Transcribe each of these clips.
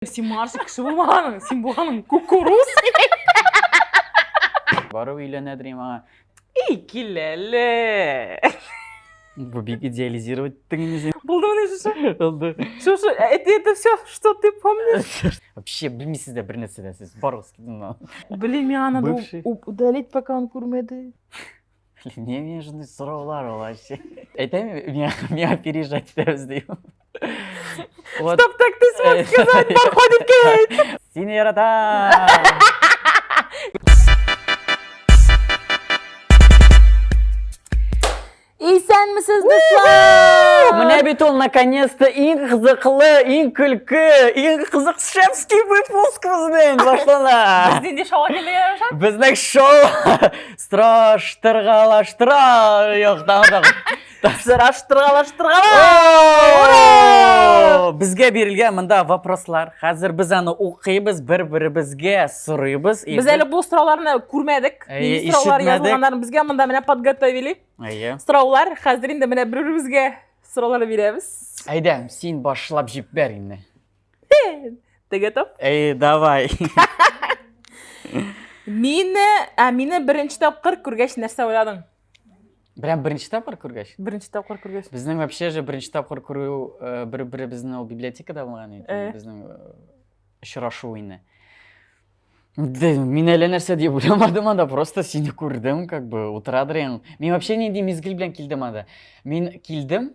Син моңарчы кеше булмаганың, син булганың кукуруз. Барып өйләнәдер аңа. Эй, киләле. Бу бик идеализировать иттең инде син. Булдымыни шушы? Булды. Шушы, это все, что ты помнишь? Вообще белмисез дә бер нәрсә дә сез. Барыгыз китен. Блин, миңа надо Бывший. удалить, пока он күрмәде. Блин, не мне шундый сораулар ул вообще. Әйтәм, миңа переезжать итәбез дим. Вот. Стоп, так ты смог сказать, бар кит. Сине яратам. Исәнмесез, дуслар! Менә бит ул наконец-то иң кызыклы, иң көлке, иң кызык шефский выпуск безнең башлана. Без нинди шоуга килдек, Рәшат? Безнең шоу Страштыргалаштыра юк, тагын тагын. Сораштыргалаштыргала! Безгә бирелгән монда вопрослар. Хәзер без аны укыйбыз, бер-беребезгә сорыйбыз. Без әле бу сорауларны күрмәдек. Әйе, Нинди сораулар ишетмәдек. язылганнарын безгә монда менә подготовили. Әйе. Сораулар хәзер инде менә бер-беребезгә сораулар бирәбез. Әйдә, син башлап җибәр инде. Ты готов? Әй, давай. Мине, ә мине беренче тапкыр күргәч нәрсә уйладың? Прям беренче тапкыр күргәч? Беренче тапкыр күргәч. Безнең вообще же беренче тапкыр күрү э, бер-беребезне ул библиотекада булган иде. Э. Безнең э, очрашу инде. Да, мин әллә нәрсә дип уйламадым анда, просто сине күрдем, как бы, утырадыр идең. Мин вообще нинди мизгел белән килдем анда. Мин килдем,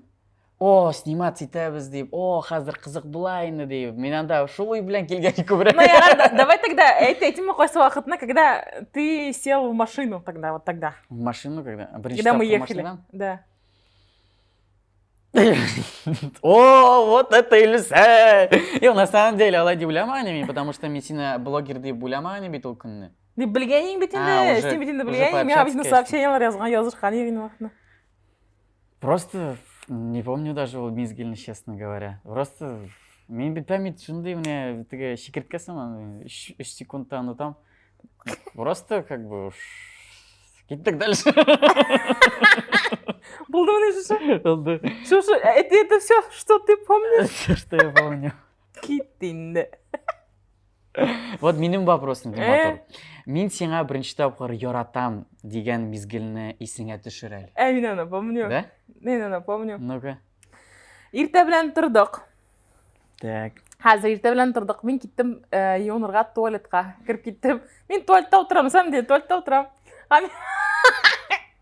о, сниматься итәбез дип, о, хәзер кызык була инде дип. Мин анда шул уй белән килгән күбрәк. Ну, я рада. Давай тогда, әйтимме кайсы вакытны, когда ты сел в машину тогда, вот тогда. В машину когда? Беренче Когда мы тапкыр ехали. машинадан? Да. О, вот это Илюсә! Юк, на самом деле, алай дип уйламаган идем мин, потому что мин сине блогер дип уйламаган идем бит ул көнне. Дип белгәнең бит А, инде, уже- син бит инде уже белгәнең, миңа бит инде пообщаться сообщениелар язган, язышкан идең вакытны. Просто не помню даже ул мизгелне, честно говоря. Просто мин бит память шундый менә теге чикерткә сыман, өч өч секундта онытам. Просто как бы уж киттек дальше. Булдымыни шушы? Булды. Шушы, это все, что ты помнишь? Все, что я помню. Кит инде. Вот минем вопрос инде, Э? матур. Мин сиңа беренче тапкыр яратам дигән мизгелне исеңә төшер әле. Ә, мин аны помню. Да? Мин аны помню. Ну-ка. Иртә белән тордык. Так. Хәзер иртә белән тордык. Мин киттем э, юынырга туалетка. Кереп киттем. Мин туалетта утырам, на самом деле туалетта утырам. Һәм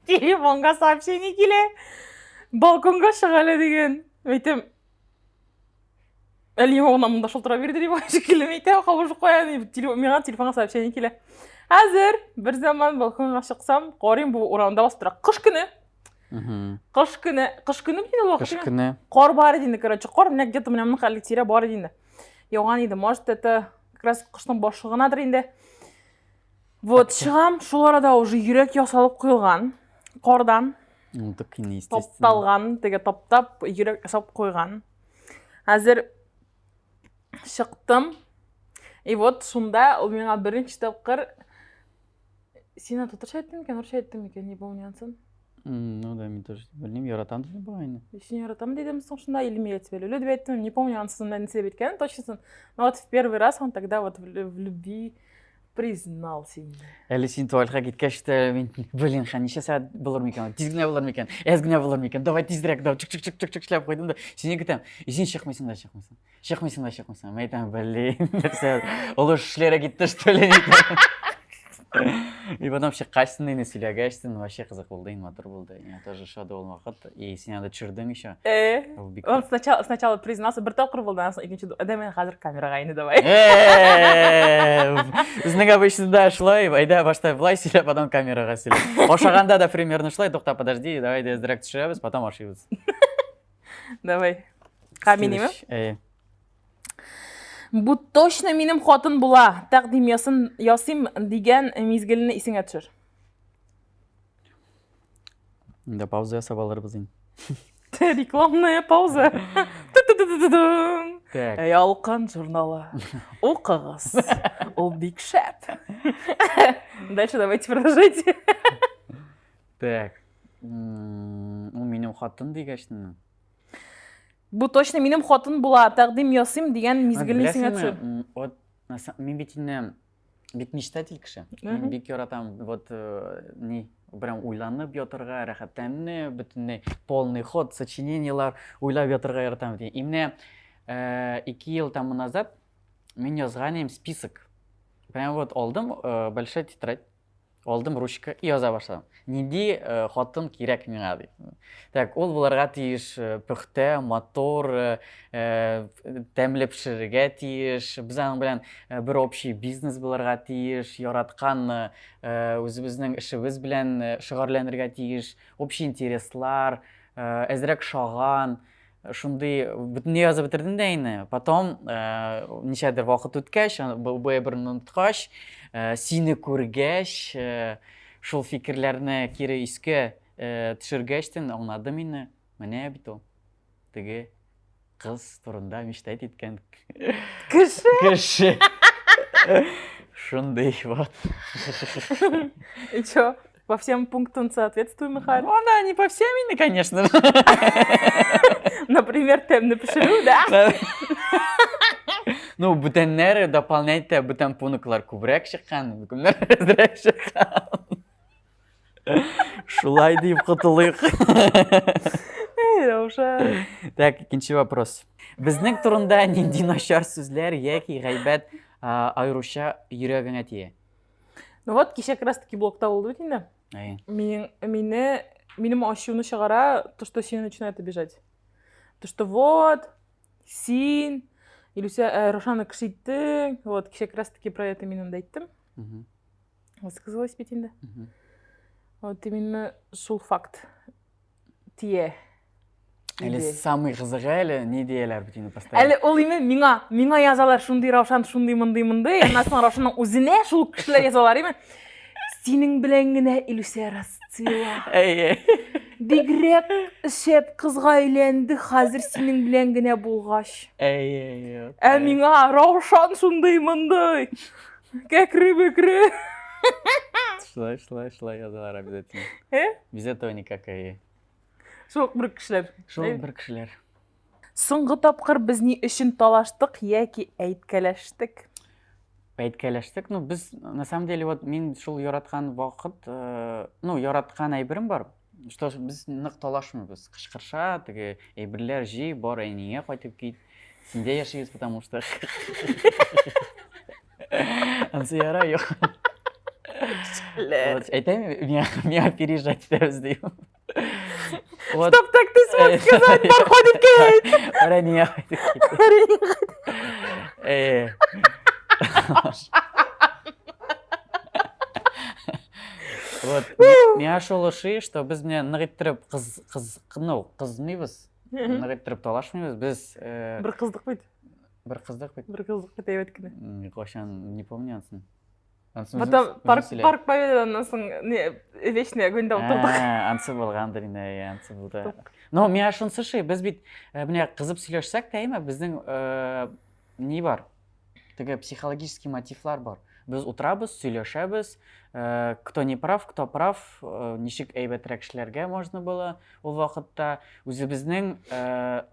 телефонга сообщение килә. Балконга чык әле дигән. Әйтәм, әле юк, монда шылтырап бирде дип шикелле әйтәм, кабышып куя. Миңа телефонга сообщение килә. Хәзер бер заман балконга чыксам, карыйм, бу урамда басып тора. Кыш көне. Кыш көне, кыш көне бит инде ул Кыш вакыт. көне. Кар бар иде инде, короче, кар менә где-то менә моның хәлле тирә бар иде инде. Яуган иде, может, это как раз кышның башы гынадыр инде. Вот, чыгам, шул арада уже йөрәк ясалып куелган кардан. Ну, так инде, естественно. Топталган, теге топтап, йөрәк ясап куйган. Хәзер чыктым. И вот шунда ул миңа беренче тапкыр Син татарча әйттең микән, урысча әйттең микән, не помню анысын. Ну да, мин тоже белмим, яратам дидем бугай инде. Син яратам дидем соң шунда, или я тебя люблю дип әйттем, не помню анысын нәрсә дип әйткәнен точносын. Но вот в первый раз он тогда вот в любви признался инде. Әле син туалетка киткәч тә мин, блин, ха, ничә сәгать булыр микән? Тиз генә булыр микән? Әз генә булыр микән? Давай тизрәк, давай, чик чик чик чик чик эшләп куйдым да, сине көтәм. И син чыкмыйсың да чыкмыйсың. Чыкмыйсың да чыкмыйсың. Мин әйтәм, блин, нәрсә, олы эшләре китте, что ли? И потом чыккачсын инде сөйләгәчсен, вообще кызык булды, инде матур булды. Я тоже ошады ул вакыт. И син анда төшердең еще. Э, Ул бик он сначала признался, бер тапкыр булды, аннан соң икенче, әдә мин хәзер камерага инде давай. Э, Безнең обычно да шулай, әйдә башта былай сөйлә, потом камерага сөйлә. Ашаганда да примерно шулай, тукта, подожди, давай әзрәк төшерәбез, потом ашыйбыз. Давай. Ха, минеме? Э, Бу точно минем хатын була. Тәкъдим ясын, ясыйм дигән мизгелне исеңә төшер. Да пауза ясап алырбыз инде. Рекламная пауза. Ту-ту-ту-ту-тум. Так. Ялкын журналы. Укыгыз. Ул бик шәп. Дальше давайте продолжайте. Так. Ул минем хатын дигәч. Бу точно минем хатын була, тәкъдим ясыйм дигән мизгелне исеңә төшер. Вот мин бит инде бик мечтатель кеше. Мин бик яратам вот э, ни прям уйланып ятырга, рәхәтләнеп, бөтенләй полный ход сочинениелар уйлап ятырга яратам. И менә 2 ел тому назад мин язган идем список. Прям вот алдым э, большая тетрадь. Алдым ручка и яза башладым. Нинди э, хатын кирәк миңа дип. Так, ул булырга тиеш э, пөхтә, матур, э, э, тәмле пешерергә тиеш. Без аның белән э, бер общий бизнес булырга тиеш, яраткан э, үзебезнең эшебез белән э, шөгыльләнергә тиеш, общий интереслар, э, әзрәк шаган, шундый бөтенләй язып бетердем дә инде. Потом э, ничәдер вакыт үткәч, бу бер оныткач, э, сине күргәч, э, шул фикерләрне кире искә төшергәчтен аңладым инде. Менә бит ул теге кыз турында мечтать иткән кеше. Кеше. Шундый вот. И чё? По всем пунктам соответствую, Михаил? Ну, она не по всем, конечно. Например, тәмне пешерү, да? Ну, бүтәннәр дополнять итә, бүтән пунктлар күбрәк чыккан, бүтәннәр әзрәк чыккан. Шулай дип котылыйк. Эй, Раушан. Так, икенче вопрос. Безнең турында нинди начар сүзләр яки гайбәт аеруча йөрәгеңә тия? Ну вот, кичә как раз таки блокта булды бит инде. Әйе. Минем, мине, минем ачуны чыгара то, что сине начинают обижать. То, что вот, син, Илюся, э, Рошана кеше иттең. Вот, кичә как раз таки про это мин анда әйттем. Высказалась бит инде. Вот именно шул факт тия. Әле самый кызыгы әле ни дияләр бит инде постоянно. Әле ул име миңа, миңа язалар шундый Раушан, шундый мондый мондый. Аннан соң Раушанның үзенә шул кешеләр язалар име. Синең белән генә Илүсә расцвела. Әйе. Бигрәк шәп кызга әйләнде хәзер синең белән генә булгач. Әйе. Ә миңа Раушан шундый мондый. Кәкре бөкре. Шулай, шулай, шулай язалар обязательно. Э? Без этого никак, әйе. Шул бер кешеләр. Шул бер кешеләр. Соңгы тапкыр без ни өчен талаштык яки әйткәләштек? Әйткәләштек, ну без на самом деле вот мин шул яраткан вакыт, э, ну яраткан әйберем бар, что без нык талашмыйбыз. Кычкырша, теге әйберләр җый, бар әниеңә кайтып кит. Синдә яшибез, потому что. Ансы ярай юк. Вот, әйтәм, миңа, миңа переезжать итәбез дим. Вот. Стоп, так ты смог сказать, бар кайтып кит. Бар әниеңә кайтып кит. Бар әниеңә. Э. Вот, миңа шул ошый, что без менә нык иттереп кыз, кыз, ну, кызмыйбыз, нык иттереп талашмыйбыз, без... Э, бер кыздык бит. Бер кыздык бит. Бер кыздык бит әйбәт кенә. Кайчан, не помню анысын. Потом парк, парк Победадан соң не, вечный огоньда утырдык. Ә, ансы булгандыр инде, әйе, ансы булды. Но миңа шунысы ошый, без бит э, менә кызып сөйләшсәк тә, әйме, безнең э, ни бар? Теге психологический мотивлар бар. Без утырабыз, сөйләшәбез, э, кто не прав, кто прав, ничек әйбәтрәк эшләргә можно было ул вакытта. Үзебезнең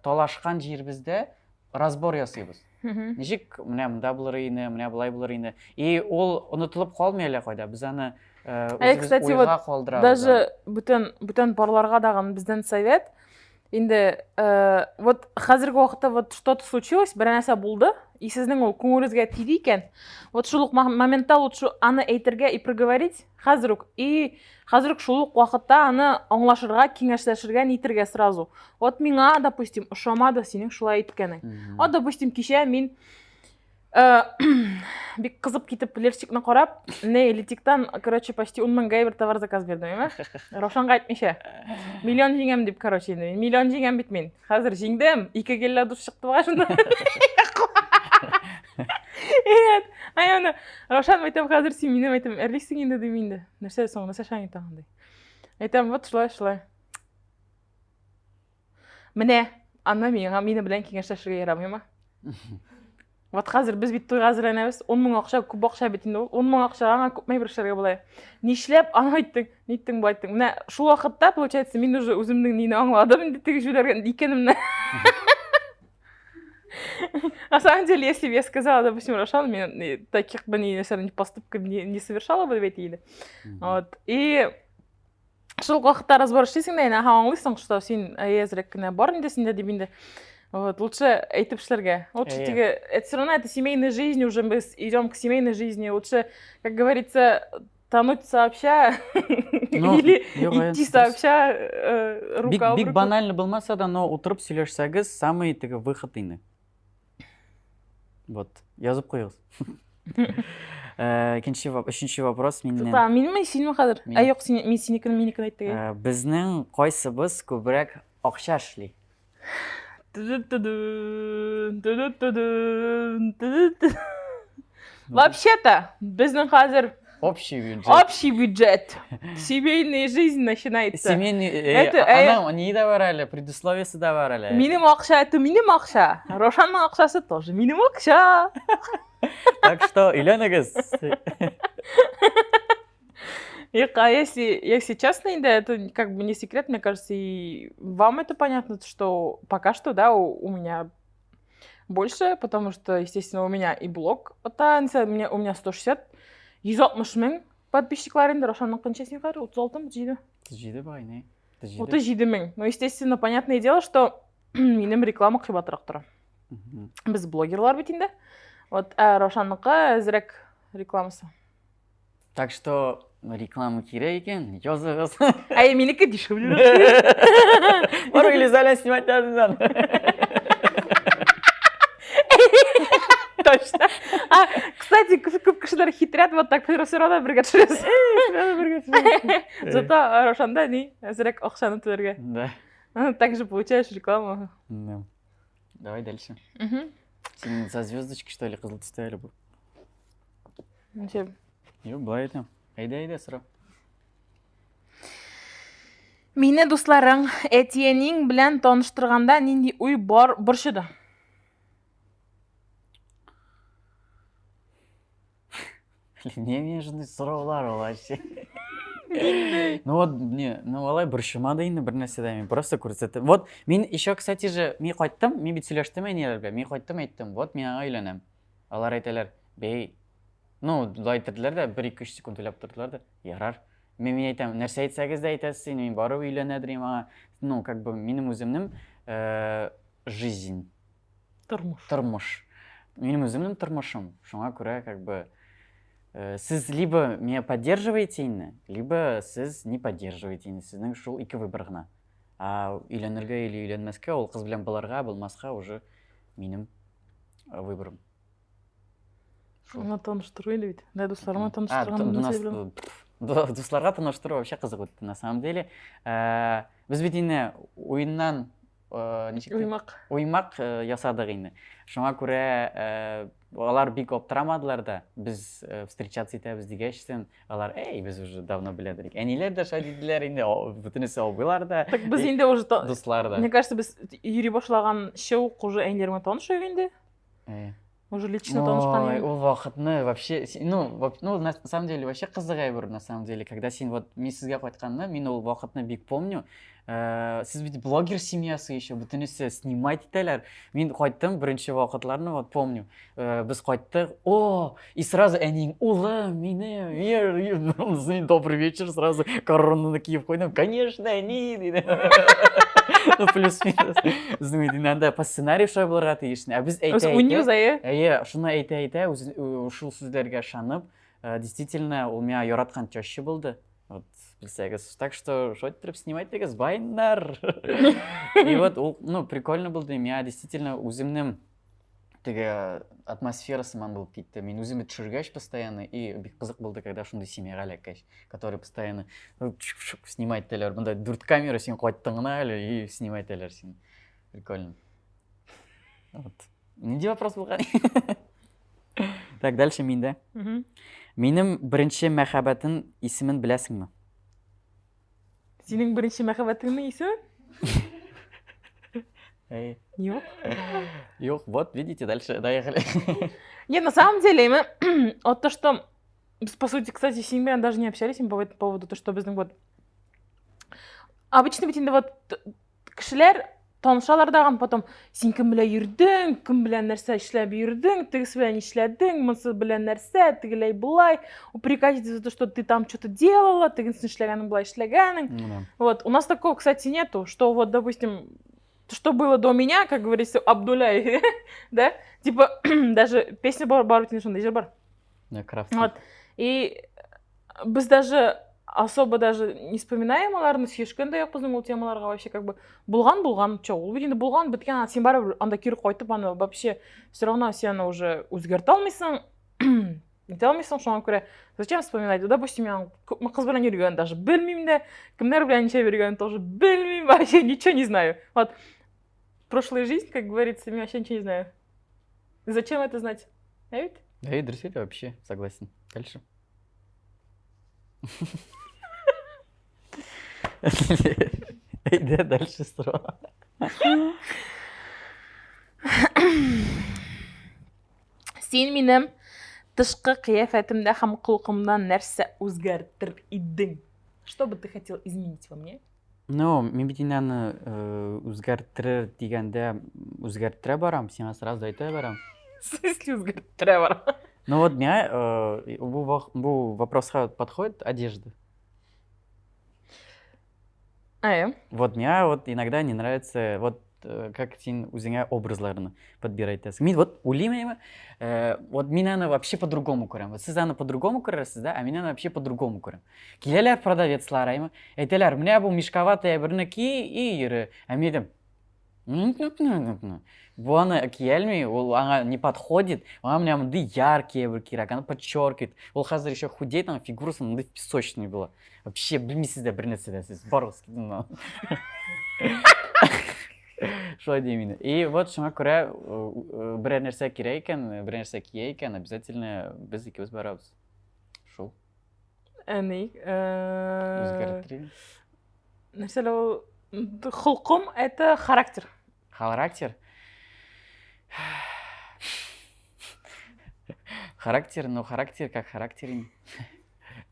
талашкан җиребездә разбор ясыйбыз. Ничек менә монда булыр иде, менә болай булыр иде. И ул онытылып калмый әллә кайда. Без аны э, үзебез кстати, уйга вот калдырабыз. Даже бүтән бүтән парларга дагын бездән совет. Инде э, вот хәзерге вакытта вот что-то случилось, бер нәрсә булды, и сезнең ул күңелегезгә тиде икән, вот шул ук моментта лучше аны әйтергә и проговорить хәзер үк. И хәзер үк шул ук вакытта аны аңлашырга, киңәшләшергә, нитергә сразу. Вот миңа, допустим, ошамады синең шулай әйткәнең. Вот, допустим, кичә мин э, бик кызып китеп лерчикны карап, не, Литиктан, короче, почти 10 меңгә бер товар заказ бирдем, әйме? Раушанга әйтмичә. Миллион җиңәм дип, короче, инде. Миллион җиңәм бит мин. Хәзер җиңдем. Ике гель душ чыкты бугай шунда. Нет, ай аны Раушан әйтәм, хәзер син минем әйтәм, әрлисең инде дим инде. Нәрсә соң, нәрсә шаң итәң ди. Әйтәм, вот шулай, шулай. Менә аны миңа мине белән киңәшләшергә ярамыймы? Вот хәзер без бит туйга әзерләнәбез. 10 мең акча күп акча бит инде ул. 10 мең акчага аңа күпме әйбер эшләргә була. Нишләп аны әйттең, ниттең, болай иттең. Менә шул вакытта, получается, мин уже үземнең нине аңладым инде теге җүләргән икәнемне. На самом деле, если бы я сказала, допустим, Рошан, мен таких бы ни нәрсәне поступков не совершала бы бит инде. Вот. И шул вакытта разбор эшлисең дә инде, ага, аңлыйсың, что син әзрәк кенә бар инде синдә дип инде. Вот, лучше әйтеп эшләргә. Лучше теге, это все равно это семейная жизнь уже, мы идем к семейной жизни. Лучше, как говорится, тонуть сообща Ну, или юк, идти дөрес. сообща Бик, рука в бик руку. банально булмаса да, но утырып сөйләшсәгез, самый теге выход инде. Вот, язып куегыз. Икенче, өченче вопрос миннән. Тукта, минме, синме хәзер? Мин. Ә юк, син, мин синекен, минекен әйттек. Безнең кайсыбыз күбрәк акча эшли? Ту-ду-ту-дун, ту-ду-ту-дун, ту-ду-ту. Вообще-то, безнең хәзер Общий бюджет. Общий бюджет. Семейная жизнь начинается. Семейный, Это, аның ни дә бар әле, предусловиесе дә бар әле. Минем акча, это минем акча. Рошанның акчасы тоже минем акча. Так что өйләнегез. Юк, а если честно, да, это как бы не секрет, мне кажется, и вам это понятно, что пока что, да, у меня больше, потому что, естественно, у меня и блог танца, у меня 160, 160 мең подписчиклар инде, Рошанның ничә син хәзер? 36 мы, 37? 37 бугай, не? 37. 37 мең. Ну, естественно, понятное дело, что минем реклама кыйбатрак тора. Без блогерлар бит инде. Вот, ә Рошанныкы әзрәк рекламасы. Так что реклама кирәк икән, языгыз. Әй, минеке дешевле. Бар Илизален снимать надо. Точно. А, кстати, күп кешеләр хитрят, вот так все равно бергә төшерәсез. Зато Рошанда ни, әзрәк акчаны түләргә. Да. Так же получаешь рекламу. Да. Давай дальше. Мгм. Син за звездочки, что ли, кызыл төстә әле бу? Ничә? Юк, болай әйтәм. Әйдә, әйдә, сора. Мине дусларың, әтиәниң белән таныштырганда нинди уй бар борчыды? Блин, не шундый сораулар ул вообще. Ну вот, не, ну алай борчымады инде бер нәрсә дә, мин просто күрсәттем. Вот, мин еще, кстати же, мин кайттым, мин бит сөйләштем әниләр белән, мин кайттым, әйттем, вот мин аңа өйләнәм. Алар әйтәләр, бей, ну, болай әйттерделәр дә, бер ике өч секунд уйлап тордылар да, ярар. Мин әйтәм, нәрсә әйтсәгез дә әйтәсез инде, мин барып өйләнәдер инде аңа. Ну, как бы минем үземнең жизнь. Тормыш. Тормыш. Минем үземнең тормышым. Шуңа күрә, как бы, сез либо меня поддерживаете инде, либо сез не поддерживаете инде. Сезнең шул ике выбор гына. А өйләнергә или өйләнмәскә, ул кыз белән булырга, булмаска уже минем выборым. Шул. Аны таныштыру инде бит. Да, дусларыма А, таныштырган нәрсә белән. Дусларга таныштыру вообще кызык үтте, на самом деле. Без бит инде уеннан, ничек дип? Уймак. Уймак ясадык инде. Шуңа күрә алар бик аптырамадылар да. Без встречаться итәбез дигәчтен, алар, эй, без уже давно беләдер. Әниләр дә шулай диделәр инде, бөтенесе абыйлар да. Так без инде уже дуслар да. Мне кажется, без йөри башлаганчы ук уже әниләр белән танышып инде. Уже лично танышкан Ой, идем. ул вакытны вообще, ну, ну, на самом деле, вообще кызык әйбер, на самом деле, когда син вот мин сезгә кайтканны, мин ул вакытны бик помню. Сез бит блогер семьясы еще, бөтенесе снимать итәләр. Мин кайттым беренче вакытларны, вот помню. Без кайттык, о, и сразу әниең, улым, мине, мир, добрый вечер, сразу коронаны киеп куйдым. Конечно, әни, диде. Ну, плюс-минус. Безнең өйдә анда по сценарию шулай булырга тиеш. Ә без әйтә, Үз уйныйбыз, әйе. Әйе, шуны әйтә-әйтә, шул сүзләргә ышанып, действительно, ул миңа яраткан теща булды. Вот, белсәгез. Так что, шулай иттереп снимать итегез, вайннар. И вот, ул, ну, прикольно булды. Миңа действительно үземнең теге атмосфера сыман булып китте. Мин үземне төшергәч постоянно, и бик кызык булды, когда шундый семьяга эләккәч, который постоянно, ну, чук-чук снимать итәләр. Монда дүрт камера, син кайттың гына әле, и снимать итәләр сине. Прикольно. Вот. Нинди вопрос булган? Так, дальше миндә. Минем беренче мәхәббәтем исемен беләсеңме? Синең беренче мәхәббәтеңнең исеме? Эй. Юк. Юк, вот, видите, дальше доехали. Не, на самом деле, мы, вот то, что, по сути, кстати, с ними даже не общались по этому поводу, то, что безнең вот обычно бит инде вот кешеләр Танышалар дагын, потом син кем белән йөрдең, кем белән нәрсә эшләп йөрдең, тегесе белән нишләдең, монысы белән нәрсә, тегеләй болай, упрекать за то, что ты там что-то делала, тегесен эшләгәнең, болай эшләгәнең. Ну да. Вот, у нас такого, кстати, нету, что вот, допустим, что было до меня, как говорится, Абдуляй, да? Типа, даже песня бар, бар бит шундай җыр бар. Да, крафт. Вот. И без даже особо даже не вспоминаем аларны, сөйләшкән дә юк безнең ул темаларга вообще как бы булган булган, чё, ул бит инде булган, беткән, син барыбер анда кире кайтып аны вообще все равно син аны уже үзгәртә алмыйсың, нитә алмыйсың, шуңа күрә зачем вспоминать? Допустим, мин күпме кыз белән йөргән даже белмим дә, кемнәр белән ничә йөргән тоже белмим, вообще ничего не знаю. Вот прошлая жизнь, как говорится, я вообще ничего не знаю. Зачем это знать? Ә бит? Да, и дөрес вообще, согласен. Дальше. Әйдә дальше сора. Син минем тышкы кыяфәтемдә һәм холкымда нәрсә үзгәртер идең? Что бы ты хотел изменить во мне? Ну, мин бит инде аны э, үзгәртер дигәндә үзгәрттерә барам, сиңа сразу әйтә барам. В смысле үзгәрттерә барам? Ну вот миңа э, бу, бу вопросқа подходит одежда. Ә, Вот миңа вот иногда не нравится, вот э, как син үзеңә образларны подбирать итәсең. Мин вот уйлыйм әйме, э, вот мин аны вообще по-другому күрәм. Вот сез аны по-другому күрәсез, да, а мин аны вообще по-другому күрәм. Киләләр продавецлар, әйме, әйтәләр, менә бу мешковатый әйберне ки и йөре. Ә мин әйтәм, бу аны киялми, ул аңа не подходит, аңа менә мондый яркий әйбер кирәк, аны подчеркивает. Ул хәзер еще худеет, аның фигурасы мондый песочный була. Вообще белмисез дә бер нәрсә дә сез, барыгыз китен. Шулай дим инде. И вот шуңа күрә э, э, берәр нәрсә кирәк икән, берәр нәрсә кия икән, обязательно без икебез барабыз. Шул. Әни, э, Үзгәрттерим. Нәрсә ул холкым это характер. Характер? Характер, ну характер как характер.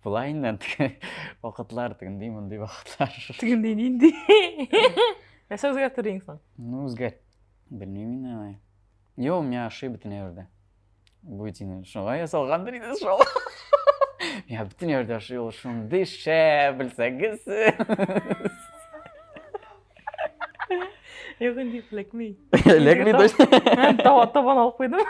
Болай инде вакытлар тегендей мондый вакытлар. Тегендей нинди? Нәрсә үзгәртер соң? Ну, үзгәрт. Белмим инде алай. Юк, у меня ошибка бөтен әйбердә. Бу инде шуңа ясалгандыр инде шул. Миңа бөтен әйбердә ошый ул шундый шәп, белсәгез. Юк инде эләкми. Эләкми точно. Табан алып куйдым.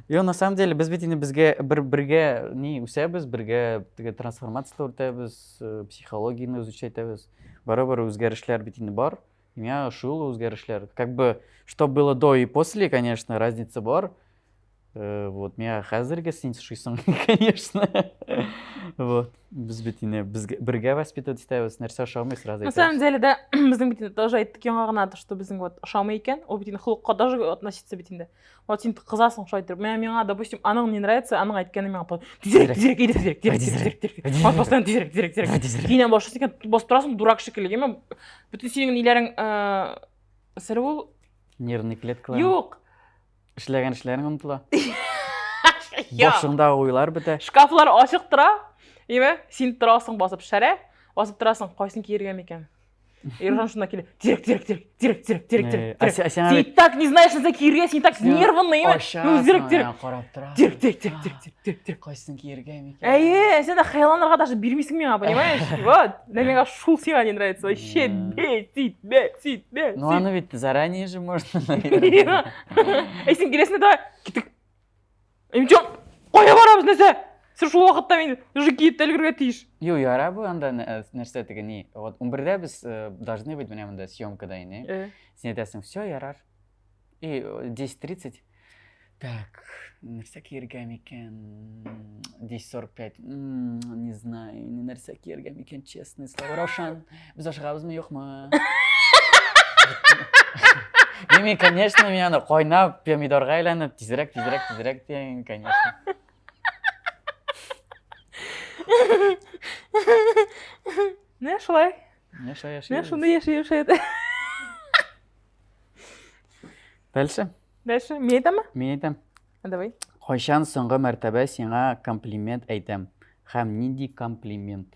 Юк, на самом деле, без бит инде безгә бер бергә ни үсәбез, бергә теге трансформацияләр үтәбез, э, психологияне изучать итәбез. Барыбер үзгәрешләр бит инде бар. Миңа шул үзгәрешләр. Как бы, что было до и после, конечно, разница бар. Э, вот, миңа хәзерге син ошыйсың, конечно. Вот, без бит инде безгә бергә воспитывать итәбез, нәрсә ошамый, сразу На самом деле, да, безнең бит инде тоже әйттек яңа гына, то, что безнең вот ошамый икән, ул бит инде холыкка даже относится бит инде. Вот син кызасың шулай итеп. Менә миңа, допустим, аның не нравится, аның әйткәне миңа тизрәк, тизрәк, әйдә, тизрәк, тизрәк, тизрәк, тизрәк. Вот постоянно тизрәк, тизрәк, тизрәк. Киенә башлыйсың икән, басып торасың, дурак шикелле, яме? Бөтен синең ниләрең, э, ул Нервный клеткалар. Юк. Эшләгән эшләрең онытыла. Башыңдагы уйлар бетә. Шкафлар ачык тора. Име, син торасың басып шәрә, басып торасың, кайсын киергә микән? Иржан шунда килә. Тирек, тирек, тирек, тирек, тирек, тирек, тирек. Син и так не знаешь, нәрсә киергә, син так нервный, име? Ну, тирек, тирек. Карап тора. Тирек, тирек, тирек, тирек, тирек, тирек. Кайсын киергә микән? Әйе, син дә хыялланырга даже бирмисең миңа, понимаешь? Вот. Менә миңа шул сиңа не нравится. Вообще бесит, бесит, бесит. Ну, аны бит заранее же можно, наверное. Әй, син киләсең дә, киттек. Ничего, кая барабыз нәрсә? Син шул вакытта мин уже киеп тә өлгерергә тиеш. Юк, яра бу анда э, нәрсә теге ни. Вот 11-дә без э, должны быть менә монда съемкада инде. Э. Син әйтәсең, все, ярар. И 10:30. Так, нәрсә киергә микән? 10:45. Не знаю, нәрсә киергә микән, честное слово. Раушан, без ашыгабызмы, юкмы? Мин, конечно, мин аны кайнап, помидорга әйләнеп, тизрәк, тизрәк, тизрәк дигән, конечно. Менә шулай. Менә шулай яшибез. Менә шундый яшибез шулай. Дальше? Дальше. Мин әйтәмме? Мин әйтәм. Давай. Кайчан соңгы мәртәбә сиңа комплимент әйтәм? Һәм нинди комплимент?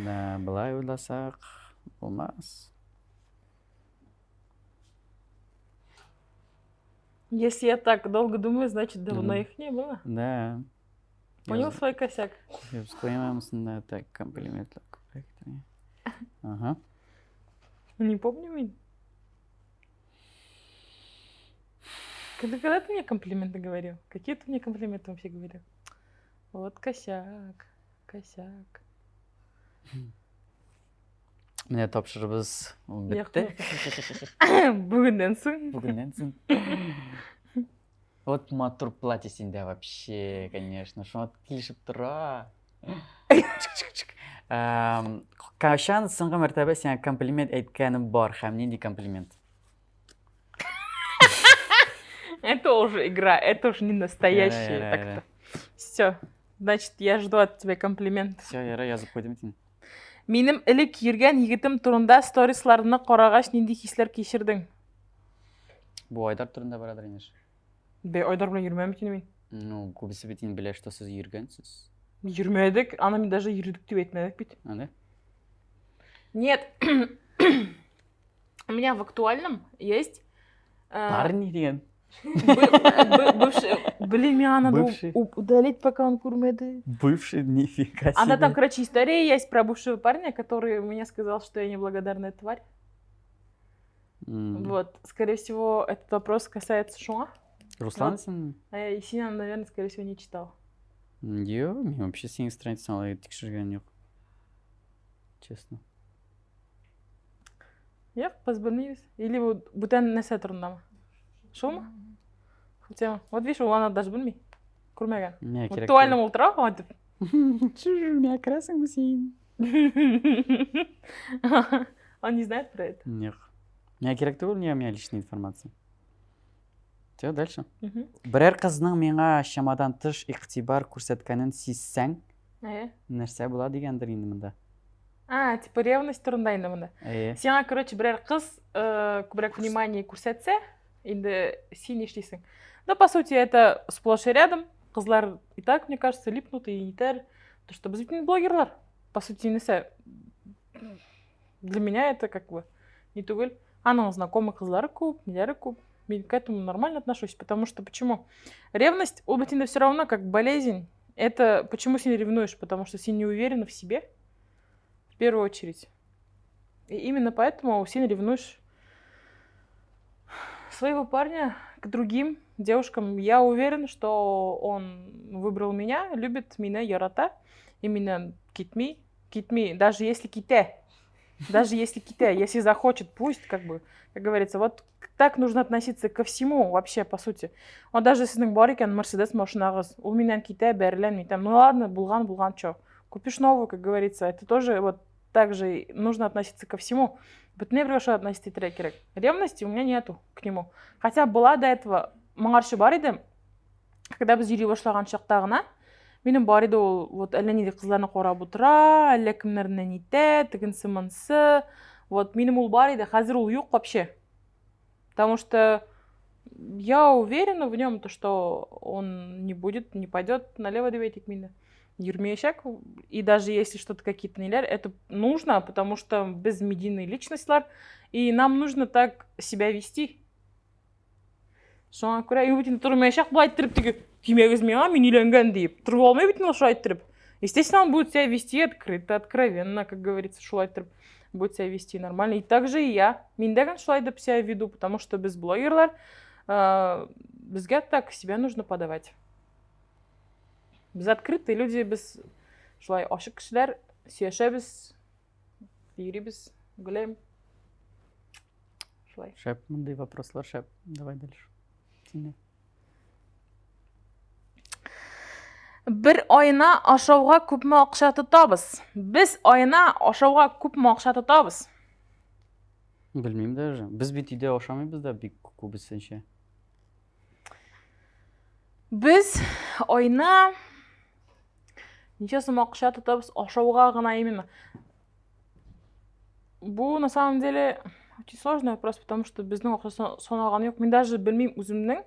Да, былай уйласак, булмас. Если я так долго думаю, значит, давно их не было. Да. Понял свой косяк? Язып куям да, так, комплиментлар күбрәк. Ага. Не помню мин. Когда ты мне комплименты говорил? Какие ты мне комплименты вообще говорил? Вот косяк, косяк. Менә тапшырыбыз бетте. Бүгеннән соң. Бүгеннән соң. Вот матур платье синдә вообще, конечно, шуңа килешеп тора. Чик-чик-чик. Кайчан соңгы мәртәбә сиңа комплимент әйткәнем бар һәм нинди комплимент? Это уже игра, это уже не настоящая. Так-то. Все, значит, я жду от тебя комплимент. Все, ярар, язып куйдым инде. Минем элек йөргән егетем турында сторисларны карагач нинди хисләр кичердең? Бу Айдар турында барадыр инде. Бе, Айдар белән йөрмәм бит инде мин. Ну, күбесе бит инде белә, что сез йөргәнсез. Йөрмәдек, аны мин даже йөрдек дип әйтмәдек бит. Аны? Нет. У меня в актуальном есть Парни дигән. Бывший, блин, меня надо Бывший. удалить, пока он күрмәде. Бывший, нифига себе. Она там, короче, история есть про бывшего парня, который мне сказал, что я неблагодарная тварь. Вот, скорее всего, этот вопрос касается шуңа. Руслан Вот. син? А я Есенина, наверное, скорее всего, не читал. Юк, мин вообще синең страницаңа алай тикшергән юк. Честно. Юк, без белмибез. Или бу бүтән нәрсә турындамы? Шулмы? Хотя, вот видишь, ул аны даже белми. Күрмәгән. Миңа кирәк. Актуальным утыра, аңа дип. Чү, миңа керәсеңме син? Он не знает про это. Юк. Миңа кирәк түгел, у меня личная информация. Все, дальше. Мгм. Берәр кызның миңа чамадан тыш игътибар күрсәткәнен сизсәң, Әйе. нәрсә була дигәндер инде монда. А, типа ревность турында инде монда. Әйе. Сиңа, короче, берәр кыз күбрәк внимание күрсәтсә, инде син нишлисең? Ну, по сути, это сплошь и рядом. Кызлар и так, мне кажется, липнут и нитәр. То, что без бит инде блогерлар. По сути, нәрсә, для меня это как бы не түгел. Аның знакомый кызлары күп, ниләре күп. Мин к этому нормально отношусь, потому что почему? Ревность, ул бит инде все равно как болезнь. Это почему син ревнуешь? Потому что син не уверена в себе, в первую очередь. И именно поэтому син ревнуешь своего парня к другим девушкам. Я уверена, что он выбрал меня, любит меня, ярата. Именно китми, китми, даже если ките, даже если ките, если захочет, пусть, как бы, как говорится, вот так нужно относиться ко всему вообще, по сути. Он даже сезнең бар икән Мерседес машинагыз, ул миннән китә, бәреләм, там, ну ладно, булган, булган, чё. Купишь новую, как говорится, это тоже вот так же нужно относиться ко всему. Бөтенләй бергә шулай относиться итәргә кирәк. Ревности у меня нету к нему. Хотя была до этого, моңарчы бар иде, когда без йөри башлаган чакта гына, минем бар иде ул, вот әллә нинди кызларны карап утыра, әллә кемнәрне нитә, тегенсе монсы. Вот минем ул бар иде, хәзер ул юк вообще. Потому что я уверена в нем, то, что он не будет, не пойдет налево дип әйтик мине. Йөрмәячәк. И даже если что-то какие-то ниләр, это нужно, потому что без медийный личностьлар, и нам нужно так себя вести. Шуңа күрә и бит инде тормаячак болай иттереп теге тимәгез миңа, мин өйләнгән диеп. Торып алмый бит инде ул шулай иттереп. Естественно, он будет себя вести открыто, откровенно, как говорится, шулай иттереп будет себя вести нормально. И так же и я. Мин дә шулай дип себя веду, потому что без блогерлар, безгә так себя нужно подавать. Без открытые люди, без шулай ачык кешеләр, сөйләшәбез, йөрибез, гөләм. Шулай. Шәп, мондый вопрослар шәп. Давай дальше. Синдә. Бер аена ашауга күпме акча тотабыз? Без аена ашауга күпме акча тотабыз? Белмим даже. Без бит өйдә ашамыйбыз да бик күбесенчә. Без аена ничә сум акча тотабыз ашауга гына именно? Бу на самом деле очень сложный вопрос, потому что безнең акча санаган юк. Мин даже белмим үземнең,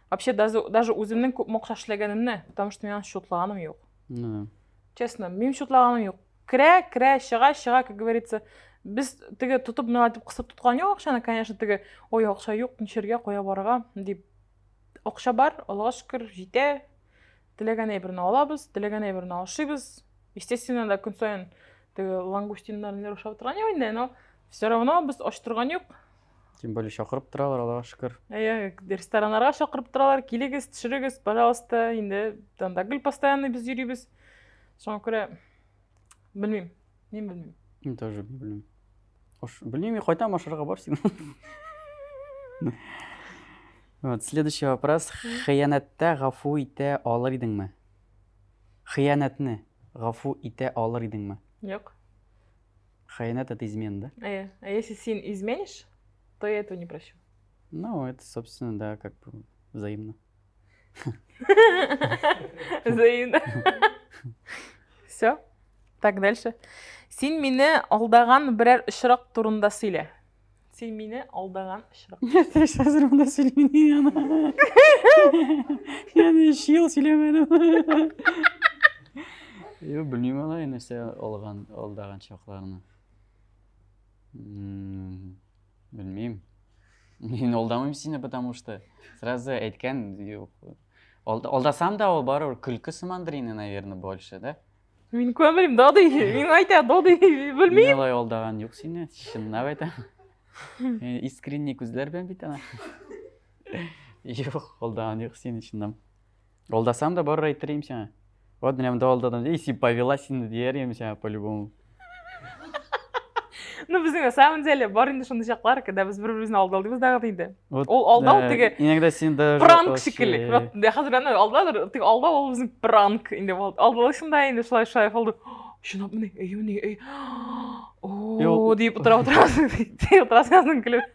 вообще даже үземнең күпме акча эшләгәнемне, потому что мин аны счетлаганым юк. Ну Честно, минем счетлаганым юк. Керә, керә, чыга, чыга, как говорится. Без теге тотып, менә дип кысып тоткан юк акчаны, конечно, теге, ой, акча юк, ничәргә, кая барырга дип. Акча бар, Аллага шөкер, җитә. Теләгән әйберне алабыз, теләгән әйберне ашыйбыз. Естественно, да көн саен теге лангустиннар ниләр ашап торган юк инде, но все равно без ач торган юк. Тем более чакырып торалар, Аллага шөкер. Әйе, рестораннарга чакырып торалар, килегез, төшерегез, пожалуйста, инде анда гел постоянно без йөрибез. Шуңа күрә белмим, мин белмим. Мин тоже белмим. Ош, белмим, мин кайтам ашарга бар син. Вот, следующий вопрос. Хыянәттә гафу итә алыр идеңме? Хыянәтне гафу итә алыр идеңме? Юк. Хыянәт это измена, да? Ә, а если син изменишь, то я этого не прощу. Ну, это, собственно, да, как бы взаимно. Взаимно. Все. Так, дальше. Син мине алдаган берәр очрак турында сөйлә. Син мине алдаган очрак. Нәрсә хәзер монда сөйлим аны. Яны өч ел сөйләмәдем. Юк, белмим алай нәрсә алган, алдаган чакларны. Белмим. Мин алдамыйм сине, потому что сразу әйткән, юк. Алдасам да ул барыбер көлке сымандыр инде, наверное, больше, да? Мин күрмим, да ди. Мин әйтә, да ди. Белмим. Мин алай алдаган юк сине, чынлап әйтәм. Искренний күзләр белән бит ана. Юк, алдаган юк сине, чынлап. Алдасам да барыр әйтер идем сиңа. Вот менә монда алдадым. Эй, син повелась инде дияр идем сиңа по-любому. Ну, безнең на самом деле бар инде шундый чаклар, когда без бер-беребезне алдалыйбыз дагы инде. Ул алдау теге иногда син даже пранк шикелле. Вот хәзер аны алдадыр, теге алдау ул безнең пранк инде. Алдалыйсың да инде шулай шулай алды. Чынлап мени, әй мени, әй. О, дип утыра утырасың, дип утырасың көлеп.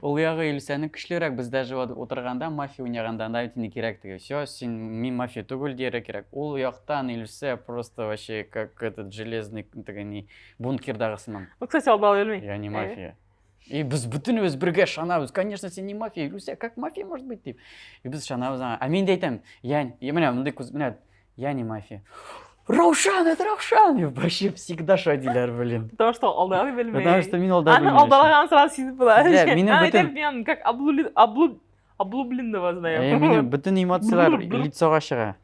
Ул ягы Илсәнең көчлерәк, без даже вот утырганда мафия уйнаганда анда бит инде кирәк теге. Все, син мин мафия түгел дияргә кирәк. Ул яктан Илсә просто вообще как этот железный теге ни бункердагы сыман. Ну, кстати, алдау белми. Я не мафия. И без бөтенебез бергә ышанабыз. Конечно, син не мафия. Илүсә, как мафия может быть дип. И без ышанабыз аңа. Ә мин дә әйтәм, я, менә мондый күз, менә Я не мафия. Раушан, это Раушан! И вообще всегда шадиләр, блин. Потому что алдалый белмей. Потому что мин алдалый Аны алдалаган сразу сизеп була. Сездә минем бөтен... Мен как облубленного знаю. Минем бөтен эмоцияләр лицога чыга.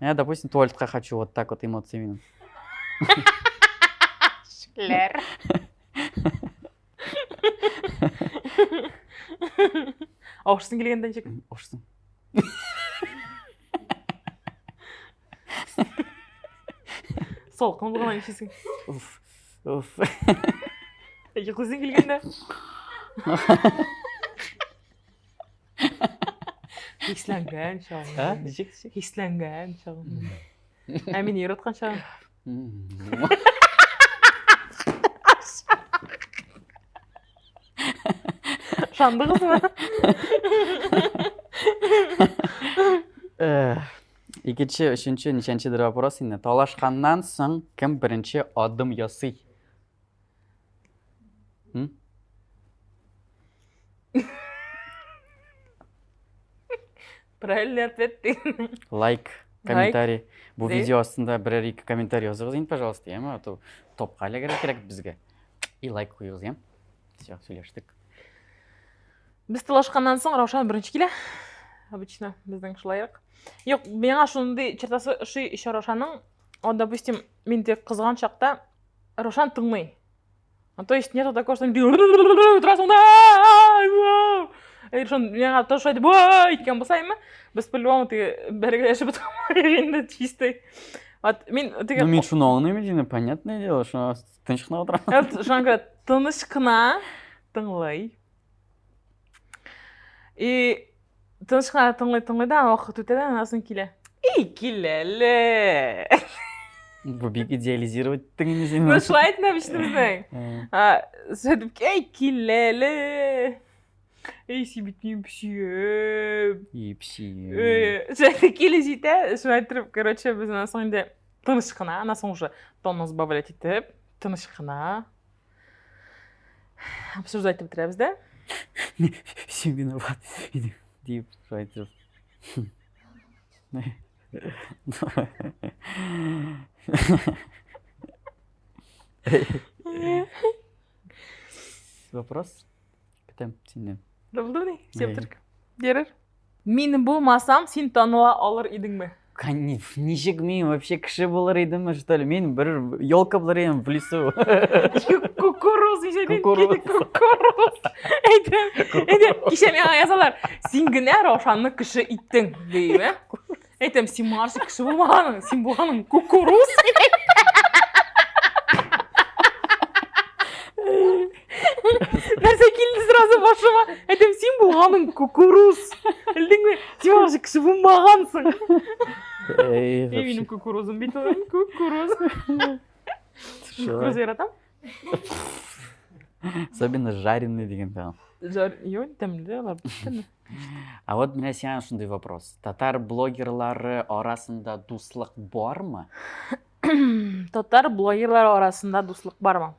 Я, допустим, туалетка хочу, вот так вот эмоции минем. Шүкләр. Авырсың килгәндә ничек? Авырсың. Салкын булган ничесең? Уф. Уф. Йоклыйсың килгәндә? Хисләнгән чагым. Ә? Ничек? Хисләнгән чагым. Ә мин яраткан чагым. Ышандыгызмы? Икенче, өченче, ничәнчедер вопрос инде. Талашканнан соң кем беренче адым ясый? Правильный ответ дигән. Лайк, комментарий. Бу видео астында берәр ике комментарий языгыз инде, пожалуйста, яме, а то топка эләгергә кирәк безгә. И лайк куегыз, яме. Все, сөйләштек. Без талашканнан соң Раушан беренче килә. Обычно безнең шулайрак. Юк, миңа шундый чертасы ошый еще Раушанның. Он, допустим, мин тек кызган чакта Раушан тыңлый. Ну, то есть нету такого, что утырасың да, Шун миңа тоже шулай дип, әйткән булса име, без по-любому теге бәргәләшеп беткән инде чистый. Вот мин теге Ну, мин шуны аңлыйм инде, понятное дело, шуны тыныч кына утырам. Шуңа күрә тыныч кына тыңлый. И тыныч кына тыңлый тыңлый да, вакыт үтә дә, аннан соң килә. И, кил әле. Бу бик идеализировать иттең инде син. Ну, шулай әйтмә обычно безнең. Сөйтеп, әй, кил әле. Эй, син бит минем песием. И, песием. Сөйтеп килеп җитә, шулай итеп, короче, без аннан соң инде тыныч кына, аннан соң уже тонны сбавлять итеп, тыныч кына обсуждать итеп бетерәбез дә. Син виноват дип, шулай итеп. Вопрос? Көтәм синнән. Булдымыни? Сөйләп тор. Ярар. Мин булмасам, син таныла алыр идеңме? Ничек мин вообще кеше булыр идемме, что ли? Мин бер елка булыр идем в лесу. Кукуруз, кукуруз. Кукуруз. Әйтәм, әйтәм, кичә миңа язалар, син генә Раушанны кеше иттең, дип, ә? Әйтәм, син моңарчы кеше булмаганың, син булганың кукуруз. Нәрсә килде сразу башыма? Әйтәм, син булганың кукуруз. Белдеңме? Син моңарчы кеше булмагансың. Эй, Эй, минем кукурузым бит ул, кукуруз. Кукуруз яратам. Особенно жареный дигән тагын. Жар, юк, тәмле алар бит. А вот менә сиңа шундый вопрос. Татар блогерлары арасында дуслык бармы? Татар блогерлары арасында дуслык бармы?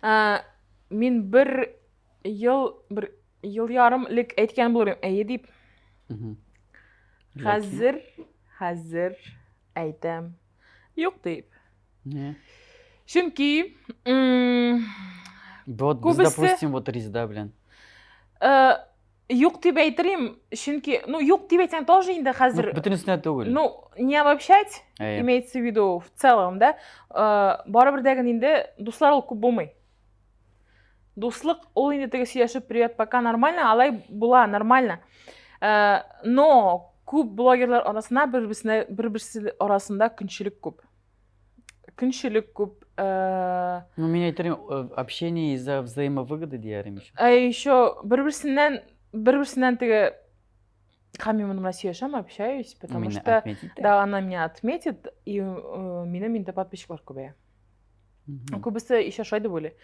Ә, мин бер ел, бер ел ярым элек әйткән булыр идем, әйе дип. Хәзер, хәзер әйтәм, юк дип. Не. Чөнки Вот, без, допустим, вот Резеда белән. Э, юк дип әйтерим, чөнки, ну, юк дип әйтсәң тоже инде хәзер. Ну, бөтенесенә түгел. Ну, не обобщать, имеется в виду в целом, да. Э, барыбер дә инде дуслар ул күп булмый. Дуслык ул инде теге сөйләшеп привет пока нормально, алай була нормально. Э, но күп блогерлар арасында бер-берсенә бер-берсе арасында көнчелек күп. Көнчелек күп. Э, ну, мин әйтер э, общение из-за взаимовыгоды дияр идем еще. Ә еще бер-берсеннән бер-берсеннән теге һәм мин моны менә сөйләшәм, общаюсь, потому Меня что отметит, да, она меня отметит, и минем инде подписчиклар күбәя. Күбесе еще шулай дип уйлый.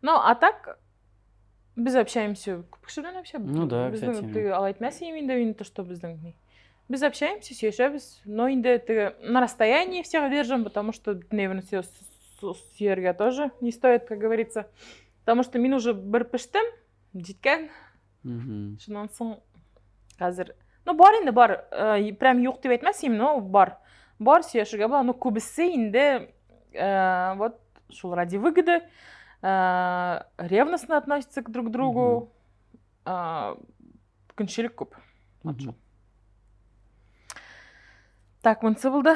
Ну, а так без общаемся күп кеше белән общаемся. Ну да, безнең кстати. Теге алай әйтмәс идем инде инде то, что безнең ни. Без общаемся, сөйләшәбез, но инде теге на расстоянии всех держим, потому что бөтенләй все сөяргә тоже не стоит, как говорится. Потому что мин уже бер пештем, җиткән. Шуннан соң хәзер, ну бар инде бар, э, прям юк дип әйтмәс идем, но бар. Бар сөйләшергә була, но күбесе инде э, вот шул ради выгоды, э, ревностно относятся к друг другу. Көнчелек күп. Вот шул. Так, монысы булды.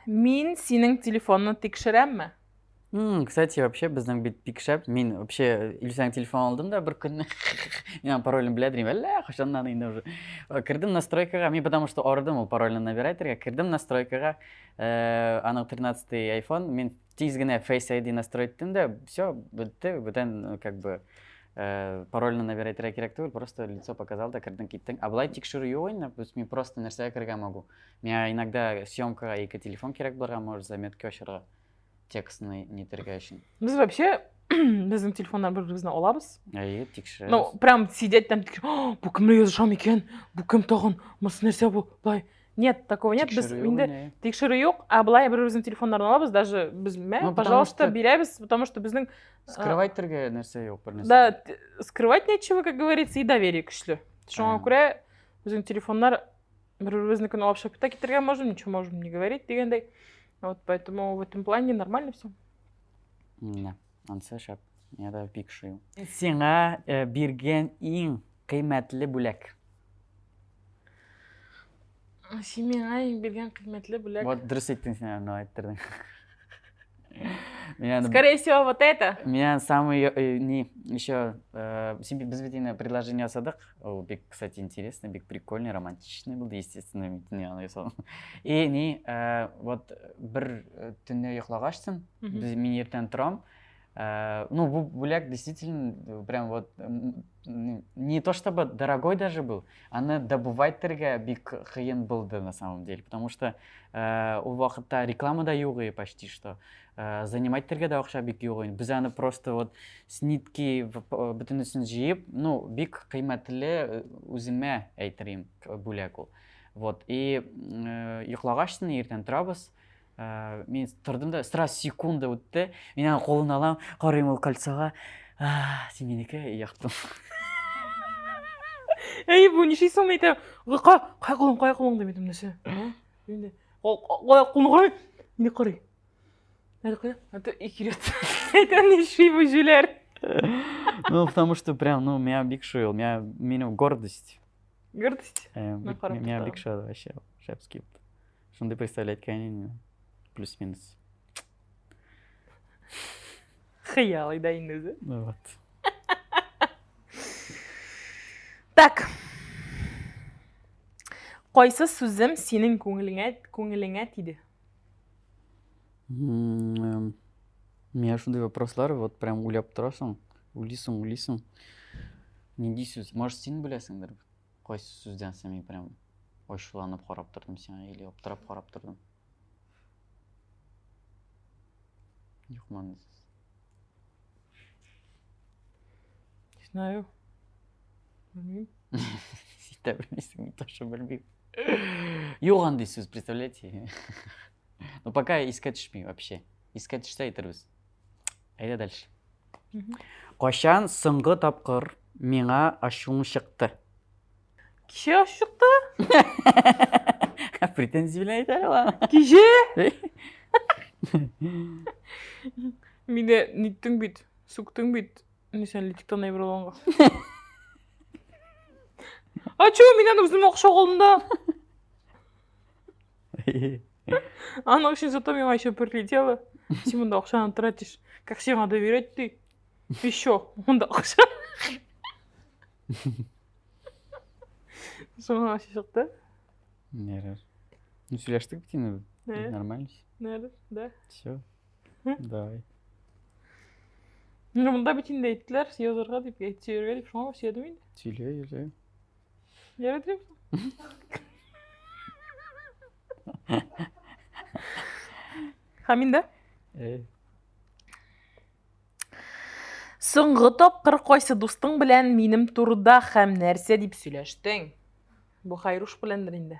Мин синең телефонны тикшерәмме? Кстати, вообще безнең бит бик шәп. Мин вообще Илсәнең телефон алдым да бер көнне. Мин аның паролен белә дим, әллә кайчаннан инде уже. Кердем настройкага, мин потому что арыдым ул парольне набирать итәргә. Кердем настройкага, аның 13 iPhone, мин тиз генә Face ID настроить иттем дә, все, бетте, бүтән как бы парольне набирать итәргә кирәк түгел, просто лицо показал да кердең киттең. А болай тикшерү юк инде, то есть мин просто нәрсәгә керергә могу. Миңа иногда съемкага ике телефон кирәк булырга может, заметки ачарга, текстны нитергә өчен. Без вообще безнең телефоннар бер-беребезне алабыз. Әйе, тикшерәбез. Ну, прям сидеть там, бу кемне язышам икән, бу кем тагын, монысы нәрсә бу, былай. Нет, такого нет. Без инде тикшерү юк, а былай бер-беребезнең телефоннарын алабыз, даже без мә, ну, пожалуйста, что... бирәбез, потому что безнең скрывать итәргә нәрсә юк, бер нәрсә. Да, скрывать нечего, как говорится, и доверие көчле. Шуңа күрә безнең телефоннар бер-беребезнекен алып чыгып та китәргә можем, ничего можем не говорить дигәндәй. Вот поэтому в этом плане нормально все. Да, ансы шәп. Миңа да бик ошый. Сиңа э, биргән иң кыйммәтле бүләк. Син миңа биргән кыйммәтле бүләк. Вот дөрес әйттең син аны әйттердең. Меня, Скорее всего, вот это. Меня самый э, не еще э, без бит инде предложение ясадык. Ул бик, кстати, интересный, бик прикольный, романтичный булды, естественно, мин не аны ясадым. И не э, вот бер төнне йоклагачтын, без мин иртән торам. Ну, бу бүләк действительно прям вот не то чтобы дорогой даже был, аны добывать итәргә бик кыен булды на самом деле, потому что ул вакытта реклама да юк иде почти что. Занимать итәргә дә акча бик юк иде. Без аны просто вот с нитки бөтенесен җыеп, ну, бик кыйммәтле үземә әйтерим бүләк ул. Вот, и йоклагачтын иртән торабыз, мин тордым да, сразу секунда үтте, мин аның кулын алам, карыйм ул кольцога, син минеке, и яктым. Әй, бу нишли соң әйтәм. Кая, кая кулың, кая кулың дип әйтәм нәрсә. Инде кая кулны карый. Инде карый. Әле кая? Это икерет. Әйтәм, нишли бу җүләр. Ну, потому что прям, ну, меня бик шуел, меня, минем гордость. Гордость? Меня бик шуел вообще, шәпский. Шундый представлять кәнин, плюс-минус. Хыял иде инде үзе. Вот. Так. Кайсы сүзем синең күңелеңә күңелеңә тиде? Миңа шундый вопрослар, вот прям уйлап торасың, уйлыйсың, уйлыйсың. Нинди сүз? Может, син беләсеңдер? Кайсы сүздән соң мин прям ачуланып карап тордым сиңа или аптырап карап тордым? Юк, мондый сүз. Не знаю. Белмим. Син дә белмисең, мин тоже белмим. Юк андый сүз, представляете? Ну, пока искә төшми вообще. Искә төшсә әйтербез. Әйдә дальше. Кайчан соңгы тапкыр миңа ачуың чыкты? Кичә ачу чыкты. Претензия белән әйтә әле аны. Кичә? Мине ниттең бит, сүктең бит. Ни сен литиктан әйбер алганга. А чё, миннән үзем акча калдым да. Аның өчен зато миңа еще прилетело. Син монда акчаны тратишь. Как сиңа доверять ты? Еще монда акча. Шуңа акча чыкты. Ярар. Ну, сөйләштек бит инде. Нормально. Ярар, да. Все. Давай. Ну, монда бит инде әйттеләр, язарга дип, әйтергә дип, шуңа сөйләдем инде. Сөйлә, сөйлә. Ярар дип. Һәм инде? Соңгы тапкыр кайсы дустың белән минем турыда һәм нәрсә дип сөйләштең? Бу Хайруш беләндер инде.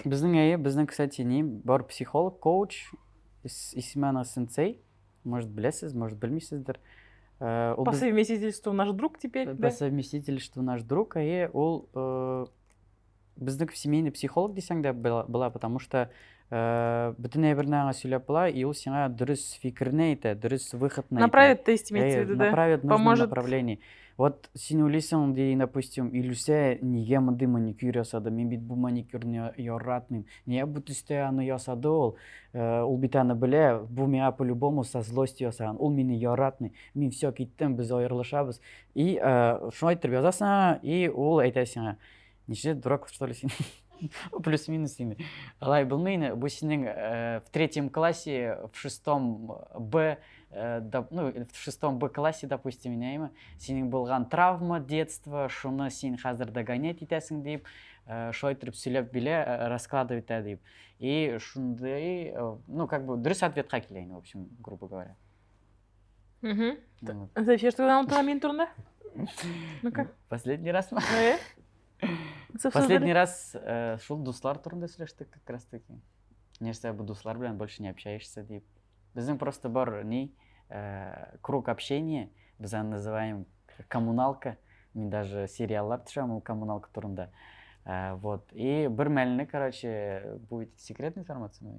Безнең әйе, безнең, кстати, ни бар психолог, коуч, исеме ана сенсей. Может, беләсез, может, белмисездер. Э, по совместительству наш друг теперь, По совместительству наш друг, әйе, ул э, безнең семейный психолог дисәң дә була, потому что э, бөтен әйберне аңа сөйләп була, и ул сиңа дөрес фикерне әйтә, дөрес выходны әйтә. Направит, то есть имеется в виду, да? Направит в нужном направлении. Вот син уйлыйсың, ди, допустим, Илүсә нигә мондый маникюр ясады? Мин бит бу маникюрны яратмыйм. Нигә бу төстә аны ясады ул? Э, ул бит аны белә, бу миңа по-любому со злостью ясаган. Ул мине яратмый. Мин все киттем, без аерылышабыз. И э, шулай итеп язасың, и ул әйтә сиңа, Ничә дурак, что ли, син? Плюс-минус инде. Алай булмый инде. Бу синең э, в третьем классе, в шестом Б, э, ну, в шестом Б классе, допустим, инәйме, синең булган травма детства, шуны син хәзер догонять итәсең дип, э, шулай итеп сөйләп билә, раскладывать итә дип. И шундый, ну, как бы дөрес ответка килә инде, в общем, грубо говоря. Угу. Зәфир турында мин турында? Ну-ка. Последний раз ма? Э? Последний раз э, шул дуслар турында сөйләштек как раз таки. Нәрсә бу дуслар белән больше не общаешься дип. Безнең просто бар ни э, круг общения, без аны называем коммуналка. Мин даже сериаллар төшерәм ул коммуналка турында. Э, вот. И бер мәлне, короче, будет секретная информация?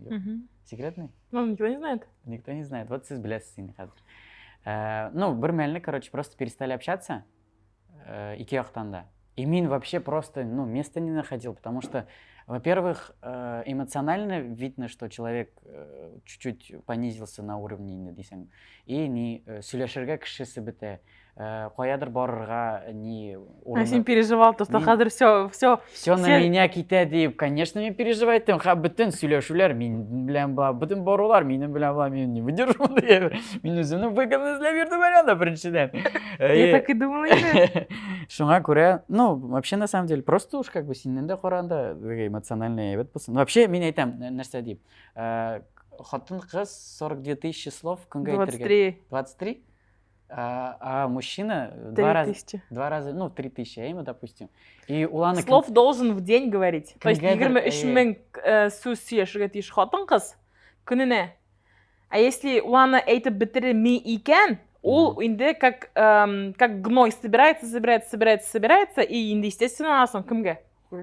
Секретный? Ну, никто не знает. Никто не знает. Вот сез беләсез инде хәзер. Э, ну, бер мәлне, короче, просто перестали общаться. Э, ике яктан да. И мин вообще просто, ну, места не находил, потому что, во-первых, э, эмоционально видно, что человек чуть-чуть понизился на уровне инде дисәң. И ни сөйләшергә кешесе бетә. Э, каядыр барырга ни урыны. Син переживал, то что хәзер все, все. Все на меня китә дип, конечно, мин переживать иттем. Ха, бөтен сөйләшүләр мин белән була, бөтен барулар минем белән була, мин не выдержу мондый. Мин үземнең выгодны эзләп йөрдем әле анда беренчедән. Я так и думала инде. Шуңа күрә, ну, вообще на самом деле, просто уж как бы синнән дә караганда эмоциональный әйбәт булсын. Вообще, мин әйтәм, нәрсә дип. Э, хатын-кыз 42 тысячи слов көнгә әйтергә. 23. 23? А мужчина 2 раза, ну, 3000 әйме, допустим. И ул аны Слов должен в день говорить. То есть 23 мең э, сүз сөйләшергә тиеш хатын-кыз көненә. А если ул аны әйтеп бетерми икән, Ул инде как, как гной собирается, собирается, собирается, собирается, и инде, естественно, соң кемгә?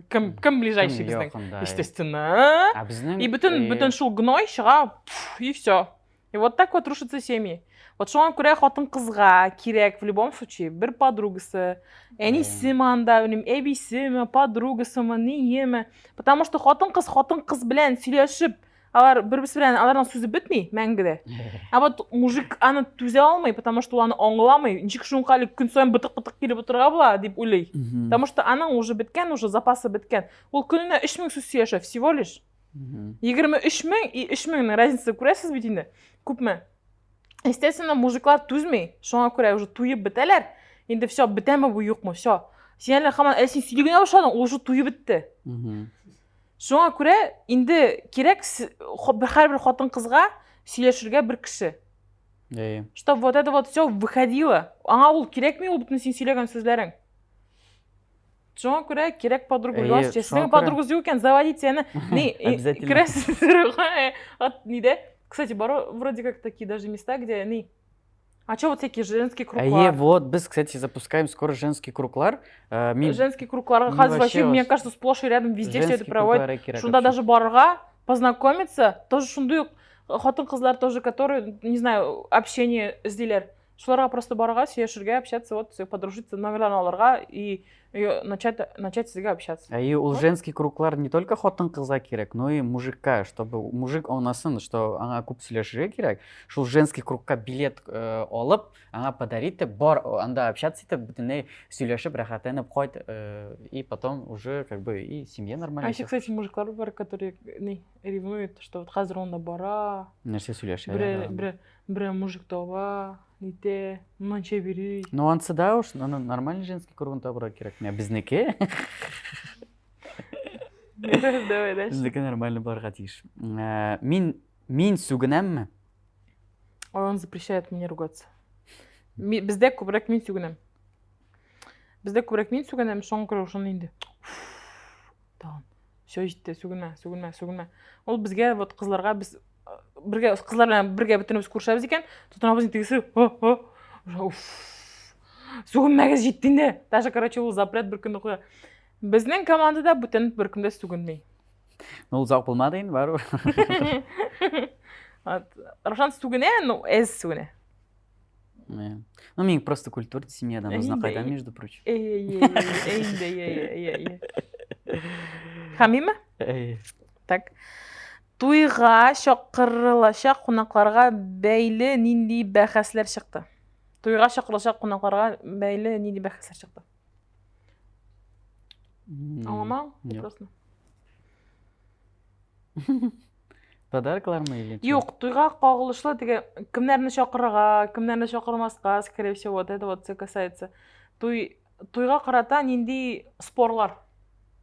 Кем, кем ближайший безнең? Естественно. А безнең И бөтен, бөтен шул гной чыга, и все. И вот так вот рушатся семьи. Вот шуңа күрә хатын-кызга кирәк в любом случае бер подругасы, әнисеме анда, белмим, әбисеме, подругасымы, ниеме. Потому что хатын-кыз хатын-кыз белән сөйләшеп, алар бер-берсе белән аларның сүзе бетми мәңге дә. А вот мужик аны түзә алмый, потому что ул аны аңламый. Ничек шуңа әле көн саен бытык-бытык килеп утырырга була дип уйлый. Потому что аның уже беткән, уже запасы беткән. Ул көненә 3000 сүз сөйләшә всего лишь. 23 мең и 3 меңнең разница күрәсез бит инде. Күпме? Естественно, мужиклар түзми. Шуңа күрә уже туеп бетәләр. Инде все, бетәме бу, юкмы, все. Син әле һаман әле син сөйли генә башладың, ул уже туеп бетте. Шуңа күрә инде кирәк һәрбер хатын-кызга сөйләшергә бер кеше. Әйе. Чтоб вот это вот все выходило. Аңа ул кирәкми ул бөтен син сөйләгән сүзләрең. Шуңа күрә кирәк подруга Әйе, булгач, сезнең шуңа күрә. подругагыз юк икән, заводите аны. Ни, Обязательно. керәсез от нидә? Кстати, бар вроде как такие даже места, где ни. А что вот всякие женские Әйе, круглар? вот, без, кстати, запускаем скоро женский круглар. Мин Женский круглар, Мин хәзер вообще вообще, мне вас- кажется, сплошь и рядом везде все это женский проводят. круглары кирәк Шунда вообще. даже барырга, познакомиться, тоже шундый ук хатын-кызлар тоже, которые, не знаю, общение эзлиләр. Шуларга просто барырга, сөйләшергә, общаться, вот, подружиться, номерларын алырга и начать сезгә общаться. Әйе, ул Вот. женский круглар не только хатын-кызга кирәк, но и мужикка, чтобы мужик аңласын, что аңа күп сөйләшергә кирәк. Шул женский кругка билет алып, аңа подарить итеп, бар анда общаться итеп, бөтенләй сөйләшеп, рәхәтләнеп кайт, и потом уже как бы и семья А нормально. еще, кстати, мужиклар бар, которые не ревнуют, что вот хәзер анда бара, Нәрсә сөйләшә. берәр берәр берәр мужик таба, нитә, монча бери. Ну, ансы да уж, ну, нормальный женский кругын табырга кирәк. Менә безнеке. Давай дальше. Безнеке нормально булырга тиеш. Мин сүгенәмме? Ой, он запрещает мне ругаться. Бездә күбрәк мин сүгенәм. Бездә күбрәк мин сүгенәм, шуңа күрә шуны инде. Тагын. Все җитте, сүгенмә, сүгенмә, сүгенмә. Ул безгә вот кызларга без бергә кызлар белән бергә бөтенебез күрешәбез икән, тотынабыз инде тегесе. Уф. Сүгенмәгез җитте инде. Даже, короче, ул запрет бер көнне куя. Безнең командада бүтән беркем дә сүгенми. Ну, ул озак булмады инде, барыбер. Вот. Равшан сүгенә, ну, әз сүгенә. Не. Ну, мин просто культурный семьядан, Әй, Азнакайдан, әй. между прочим. Эй, эй, эй, эй, эй, эй, эй. Хамиме? Әй. Так. Туйга чакырылачак кунакларга бәйле нинди бәхәсләр чыкты? Туйга чакырылачак кунакларга бәйле нинди бәхәсләр чыкты? Аңламадың? Юк. Вопросны. Подарклармы или что? Юк, туйга кагылышлы теге кемнәрне чакырырга, кемнәрне чакырмаска, скорее всего, вот это вот все касается. Туй туйга карата нинди спорлар?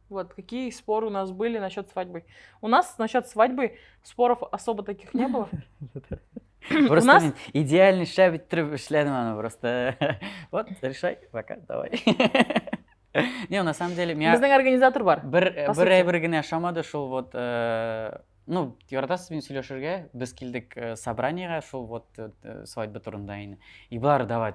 Вот, какие споры у нас были насчет свадьбы? У нас насчет свадьбы споров особо таких не было. У Просто нас мин идеальный шәп иттереп эшләдем аны просто. Вот, решай, пока, давай. Не, на самом деле, миңа безнең организатор бар. бер По бер сути. әйбер генә ошамады шул вот, ну, яратасыз мине сөйләшергә, без килдек собраниега шул вот свадьба турында инде. И болар давай.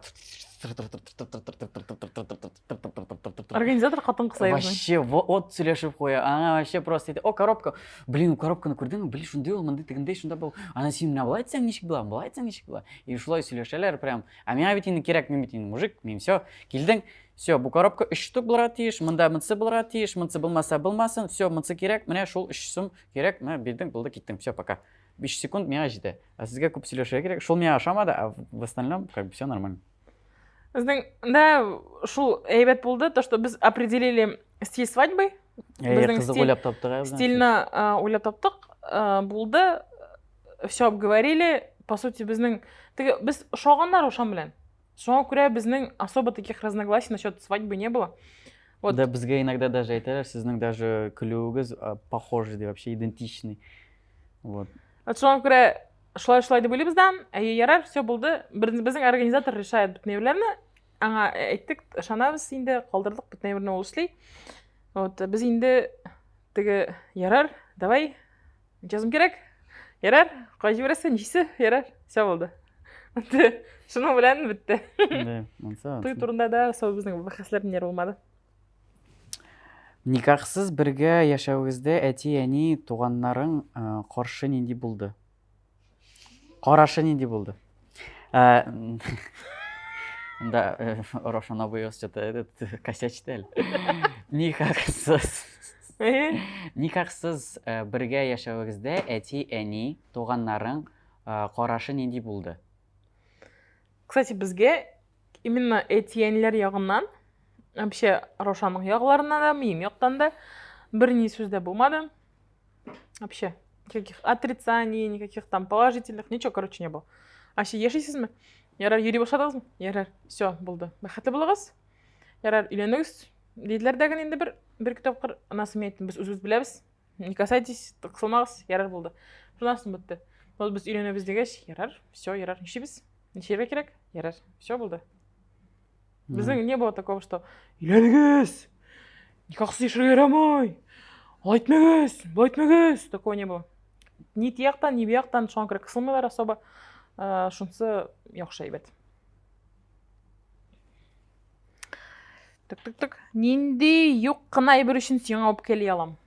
Организатор хатын-кыз әйбернең. Вообще, вот сөйләшеп куя. Аңа вообще просто әйтә, о, коробка. Блин, коробканы күрдеңме? Блин, шундый ул, мондый, тегендәй, шунда был. Ана син менә болай әйтсәң ничек була, болай әйтсәң ничек була. И шулай сөйләшәләр прям. А миңа бит инде кирәк, мин бит инде мужик, мин все, килдең, все, бу коробка 3 штук булырга тиеш, монда монысы булырга тиеш, монысы булмаса булмасын, все, монысы кирәк, менә шул 3 сум кирәк, менә бирдең, булды, киттең, все, пока. 5 секунд миңа җитә. Ә сезгә күп сөйләшергә кирәк, шул миңа ошамады, а в остальном как бы все нормально. Безнең да шул әйбәт булды, то, что без определили стиль свадьбы. Әй, Безнең кызык стиль- уйлап таптык, ә, безнең. Стильно уйлап таптык, булды, все обговорили. По сути, безнең теге без ошаганнар ошан белән. Шуңа күрә безнең особо таких разногласий насчет свадьбы не было. Вот. Да, безгә иногда даже әйтәләр, сезнең даже көлүегез похожий, ди, вообще идентичный. Вот. Вот шуңа күрә шулай шулай дип уйлыйбыз да, әйе, ярар, все булды. Безнең организатор решает бөтен әйберләрне. Аңа әйттек, ышанабыз инде, калдырдык, бөтен әйберне ул эшли. Вот, без инде теге ярар, давай, язым кирәк. Ярар, кая җибәрәсең, ничесе, ярар, все булды. Шуның белән бетте. Да, монсы. Туй турында да сол безнең бәхәсләр ниләр булмады. Никахсыз бергә яшәвегездә әти-әни, туганнарың э, каршы нинди булды? Карашы нинди булды? Э, Да, э, Рошан абыегыз что-то этот косячит әле. Никахсыз. Никахсыз бергә яшәвегездә әти-әни, туганнарың карашы нинди булды? Кстати, безгә именно әти-әниләр ягыннан, вообще Рошанның якларыннан да, минем яктан да бер ни сүз дә булмады. Вообще, никаких отрицаний, никаких там положительных, ничего, короче, не было. Вообще, яшисезме? Ярар, йөри башладыгызмы? Ярар, все, булды. Бәхетле булыгыз. Ярар, өйләнегез. Диделәр дә генә инде бер бер ике тапкыр. Анасы мин әйттем, без үзебез беләбез. Не касайтесь, кысылмагыз, ярар булды. Шуннан соң бетте. Вот без өйләнәбез дигәч, ярар, все, ярар, нишлибез? Нишләргә кирәк? Ярар, все булды. Безнең не было такого, что өйләнегез, никахсыз яшәргә ярамый, алай итмәгез, болай итмәгез, такого не было. Ни тияктан, ни бияктан, шуңа күрә кысылмыйлар особо. Шунысы яхшы әйбәт. Тык, тык, тык. Нинди юк кына әйбер өчен сиңа үпкәли алам?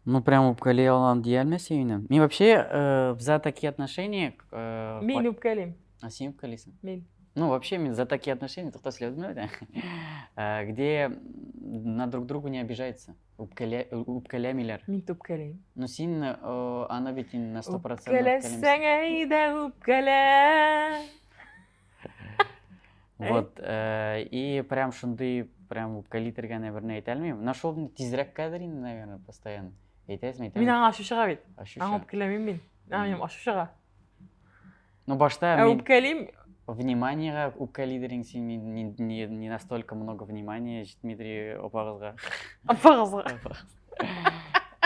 Ну, прям үпкәли алам дия алмәсең инде. Мин вообще э, за такие отношения... Э, Мин үпкәлим. А син үпкәлисең? Мин. Ну, вообще, мин за такие отношения, тукта сөйләдем әле, э, где на друг другу не обижаются. Үпкәлә, үпкәләмиләр. Мин үпкәлим. Ну, син э, аны бит инде на 100% Үпкәләсәң әйдә үпкәлә. Вот, э, и прям шундый, прям үпкәли торган әйберне әйтә алмыйм. Но шул тизрәк кадер инде, наверное, постоянно. Әйтәсең, әйтәсең. Мин аңа ачу чыга бит. Ачу Аңа үпкәләмим мин. Аңа минем ачу чыга. Ну, башта Ә үпкәлим. Вниманиега үпкәлидер инде син, мин не, не, не настолько много внимания җитмидер апагызга. Апагызга.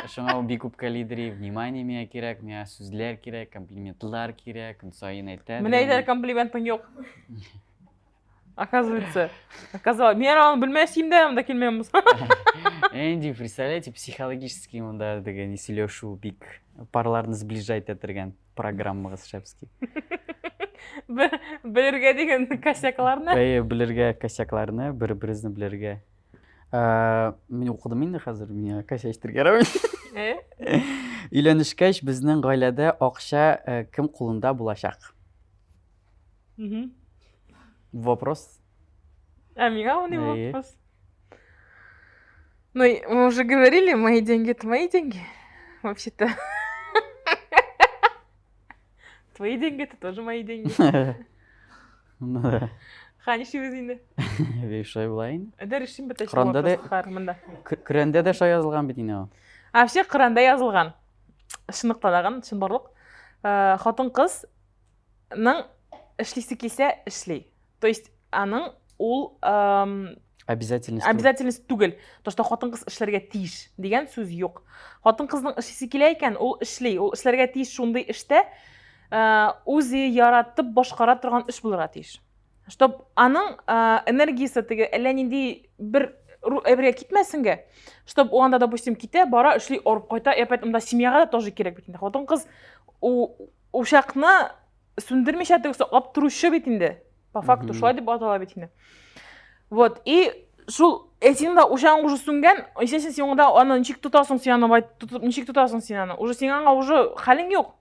Шуңа ул бик үпкәлидер, внимание миңа кирәк, миңа сүзләр кирәк, комплиментлар кирәк, көн саен әйтә. Менә әйтәр комплиментың юк. Оказывается, оказалось, мин аны белмәс идем дә, монда килмәгән булсам. Энди, представляете, психологический монда дигән сөйләшү бик парларны сближать итә торган программагыз шәпский. Белергә дигән косякларны. Әйе, белергә косякларны, бер-беребезне белергә. Мин укыдым инде хәзер, миңа косячтыр ярамый. Э? Өйләнешкәч, безнең гаиләдә акча э, кем кулында булачак? Угу. Вопрос. А миңа ул не вопрос. Ну, мы уже говорили, мои деньги это мои деньги. Вообще-то. Твои деньги это тоже мои деньги. Ну да. Ха, нишлибез инде? Бик шулай була инде. Әйдә решим бит Коранда да монда. Коранда да шулай язылган бит инде ул. А вообще Коранда язылган. Чынлыкта дагын, чынбарлык. Э, хатын-кыз ның эшлисе килсә эшли то есть аның ул обязательность обязательность түгел то что хатын кыз эшләргә тиеш дигән сүз юк хатын кызның эшлисе килә икән ул эшли ул эшләргә тиеш шундый эштә үзе яратып башкара торган эш булырга тиеш чтоб аның энергиясе теге әллә нинди бер әйбергә китмәсенгә чтоб ул анда допустим китә бара эшли арып кайта и опять монда семьяга да тоже кирәк бит инде хатын кыз учакны сүндермичә теге саклап торучы бит инде по факту шулай дип атала бит инде вот и шул ә синең дә учагың уже сүнгән естественно син анда аны ничек тотасың син аны тотып ничек тотасың син аны уже синең аңа уже хәлең юк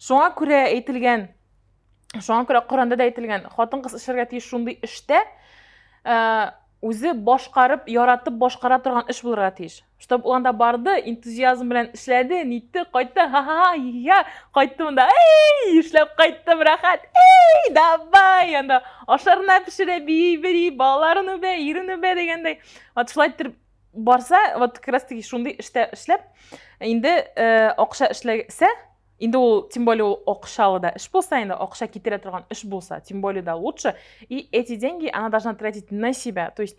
шуңа күрә әйтелгән шуңа күрә коранда да әйтелгән хатын кыз эшләргә тиеш шундый эштә ә, үзе башкарып яратып башкара торган эш булырга тиеш Чтоб ул анда барды, энтузиазм белән эшләде, нитте, кайтты, ха-ха-ха, я, кайтты монда, эй, эшләп кайттым, рәхәт, эй, давай, анда ашарына пешерә, бии, бери, балаларын үбә, ирен үбә дигәндәй. Вот шулай итеп барса, вот как раз таки шундый эштә эшләп, инде э, акча эшләсә, Инде ул, тем более ул акчалы да эш булса, инде акча китерә торган эш булса, тем более да лучше. И эти деньги она должна тратить на себя. То есть,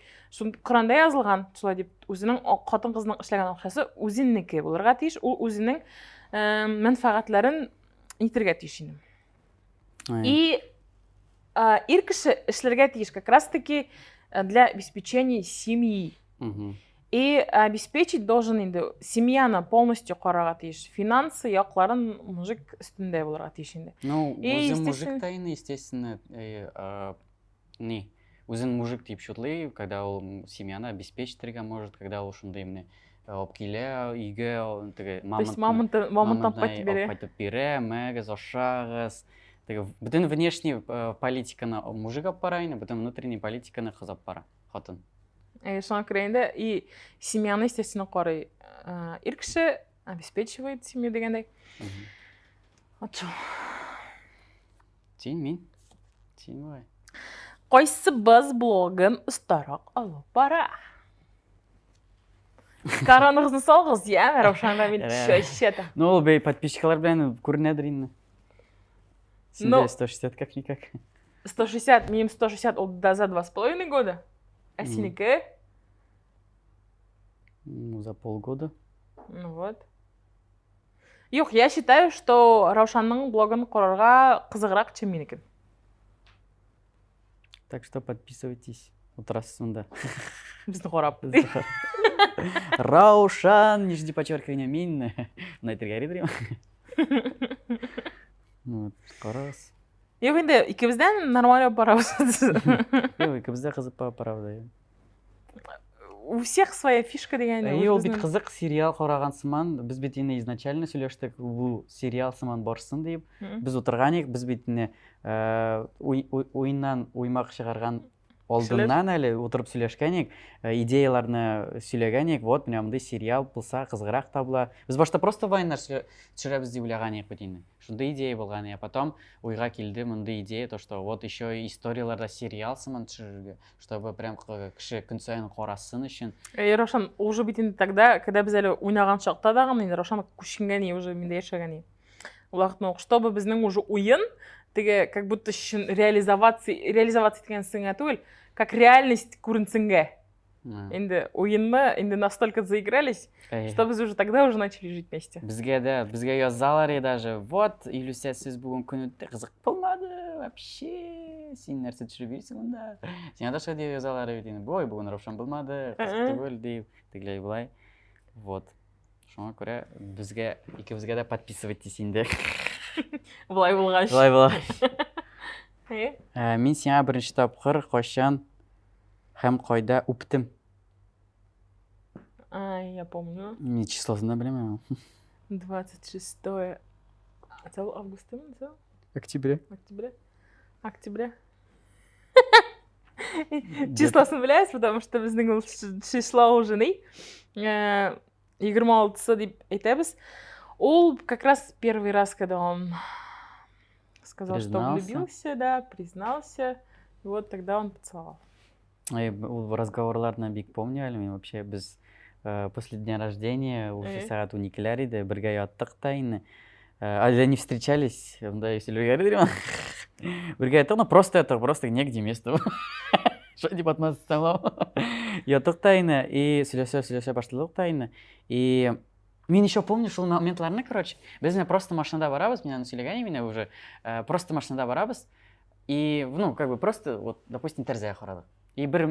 Коранда язылган, шулай дип, үзенең хатын-кызның эшләгән акчасы үзенеке булырга тиеш, ул үзенең э, мәнфәгатьләрен итергә тиеш инде. И э, ир кеше эшләргә тиеш как раз таки э, для обеспечения семьи. Угу. И обеспечить должен инде семьяны полностью карарга тиеш. Финансы якларын мужик өстендә булырга тиеш инде. Ну, үзе мужик та инде, естественно, ни, үзен мужик дип шутлый, когда ул семьяны обеспечить может, когда ул шундый менә алып килә өйгә, теге мамонт мамонт алып бирә. Кайтып бирә, мәгез, ашагыз. Теге бөтен внешний политиканы мужик алып бара инде, бөтен внутренний политиканы кыз алып бара, хатын. Шуңа күрә инде и семьяны, естественно, карый. Ир кеше обеспечивает семью дигәндәй. Вот шул. Син, мин. Син бугай. Кайсыбыз блогын остарак алып бара? Короныгызны салыгыз, я, Раушан Рамиль, чәчә. Ну, ул бей подписчиклар белән күренәдер инде. Синдә 160 как-никак. 160, минем 160 ул да за 2,5 года. Ә синеке? Ну, за полгода. Ну вот. Юк, я считаю, что Раушанның блогын карарга кызыграк, чем минекен. Так что подписывайтесь. Утырасыз монда. Безне карап. Раушан, нижнее подчеркивание, мин. Мына әйтергә ярыйдыр. Вот, карагыз. Юк инде икебездән нормаль алып барабыз. Юк, икебез дә кызып барабыз. У всех своя фишка дигән. Әйе, ул бит кызык сериал караган сыман. Без бит инде изначально сөйләштек, бу сериал сыман барсын дип. Без утырган идек, без бит инде э, уеннан уймак чыгарган алдыннан әле утырып сөйләшкән идек, идеяларны сөйләгән идек. Вот менә мондый сериал булса кызыграк та була. Без башта просто вайннар төшерәбез дип уйлаган идек бит инде. Шундый идея булган, а потом уйга килде мондый идея, то что вот еще историяларда сериал сыман төшерергә, чтобы прям кеше көн саен карасын өчен. Э, Рошан, уже бит инде тогда, когда без әле уйнаган чакта да инде Рошан күченгән уже миндә яшәгән. Ул вакытны ук, чтобы безнең уже уен теге как будто чын реализоваться, реализоваться иткән сеңә түгел, как реальность күренсенгә. Инде уенны инде настолько заигрались, что без уже тогда уже начали жить вместе. Безгә дә, безгә язалар и даже, вот, Илюся, сез бүген көн үтте, кызык булмады, вообще, син нәрсә төшереп йөрисең монда? Сиңа да шулай дип язалар бит инде, ой, бүген Равшан булмады, кызык түгел дип, тегеләй болай. Вот. Шуңа күрә безгә, икебезгә дә подписывайтесь инде. Болай булгач. Болай булгач. Ә, мин сиңа беренче тапкыр кайчан һәм кайда үптем? Ай, я помню. Мин числосын да беләм. 26 августа мы, Октября. Октября. Октября. Числосын беләбез, потому что безнең ул число уже ни. 26-сы дип әйтәбез. Ул как раз первый раз, когда он сказал, признался. Что влюбился, да, признался. И вот тогда он поцеловал. Ай, ул разговорларны бик помню әле мин вообще без э, после дня рождения уже э. Сәгать уникеләр иде бергә яттык та инде э, әле не встречались монда сөйләргә бергә яттык но просто яттык просто негде место шулай дип атмас яттык та инде и сөйләшә сөйләшә башладык та инде и Мин еще помню шул моментларны, короче. Без менә просто машинада барабыз, мин аны сөйләгән идем уже. Э, просто машинада барабыз. И, ну, как бы просто, вот, допустим, тәрәзәгә карадык. И бер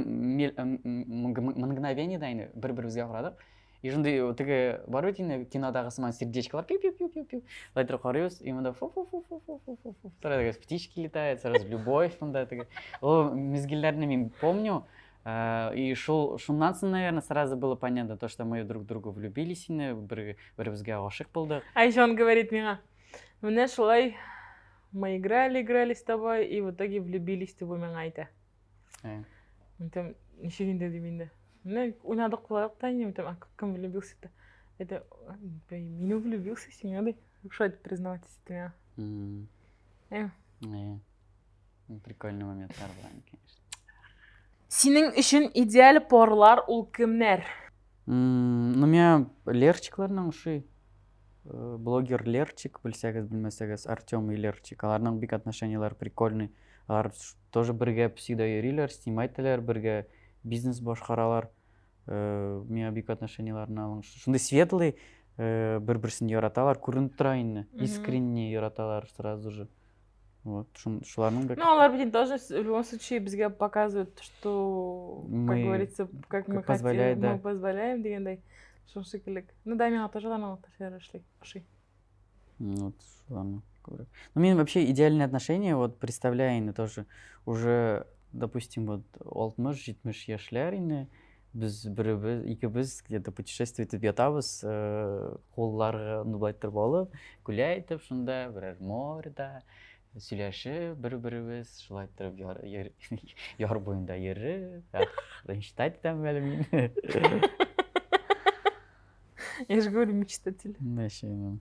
мгновение да инде бер-беребезгә карадык. И шундый теге бар бит инде кинодагы сыман сердечкалар пиу пиу пиу пиу пиу. Былай торып карыйбыз, и монда фу фу фу фу фу фу фу фу. Сразу птички летают, сразу любовь монда теге. Ул мизгелләрне мин помню. Э, и шул шуннан соң, наверное, сразу было понятно то, что мы друг в друга влюбились инде, бер беребезгә гашыйк булдык. А еще он говорит миңа, менә шулай мы играли, играли с тобой, и в итоге влюбились дип миңа әйтә. Э. Әйтәм, ничек инде дим инде. Менә уйнадык кылайык та инде, әйтәм, а кем влюбился-то? Это мин влюбился сиңа ди. Шулай дип признаваться итте миңа. Э. Э. Прикольный моментлар була, конечно. Синең өчен идеаль парлар ул кемнәр? Ну, миңа Лерчикларның ошый. Э, блогер Лерчик, белсәгез, белмәсәгез, Артем и Лерчик. Аларның бик отношенияләре прикольный. Алар тоже бергә всегда йөриләр, снимать итәләр, бергә бизнес башкаралар. Э, миңа бик отношенияләрен алың. Шундый светлый, э, бер-берсен яраталар, күренеп тора инде. Искренне яраталар сразу же. Вот, шуларның бер. Ну, алар бит тоже в любом случае безгә показывают, что, как говорится, как мы хотим, мы позволяем дигәндәй. Шул шикелле. Ну да, миңа тоже аларның отношенияләре ошый. Ошый. Ну, вот, шуларны күбрәк. Ну, мин вообще идеальные отношения, вот, представляю инде тоже, уже, допустим, вот, 60-70 яшьләр инде, без беребез, икебез где-то путешествие итеп ятабыз, э, кулларга ну, былай торып алып, гуляй итеп шунда, берәр морда, сөйләшеп бер-беребез, шулай иттереп яр, яр, яр буенда йөреп, ах, мечтать итәм әле мин. Я же говорю, мечтатель. Вообще, ну.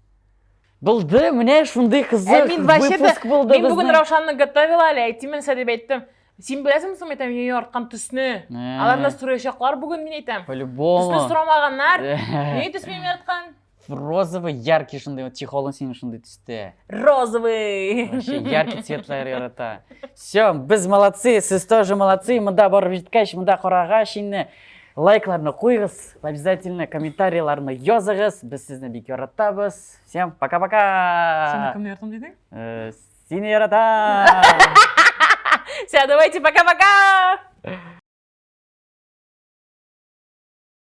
Булды, менә шундый кызык Ә мин вообще выпуск булды Мин бүген безнең. Раушанны готовила әле, әйтим нәрсә дип әйттем. Син беләсеңме соң, әйтәм, мин яраткан төсне. Алар да сораячаклар бүген, мин әйтәм. По-любому. Төсне сорамаганнар. Ни төс минем яраткан? Розовый, яркий шундый, вот чехолың синең шундый төстә. Розовый. Вообще яркий цветлар ярата. Все, без молодцы, сез тоже молодцы. Монда барып җиткәч, монда карагач инде лайкларны куйгыз, обязательно комментарийларны языгыз. Без сезне бик яратабыз. Всем пока-пока. Син кемне яратам дидең? Э, сине яратам. Все, давайте, пока-пока.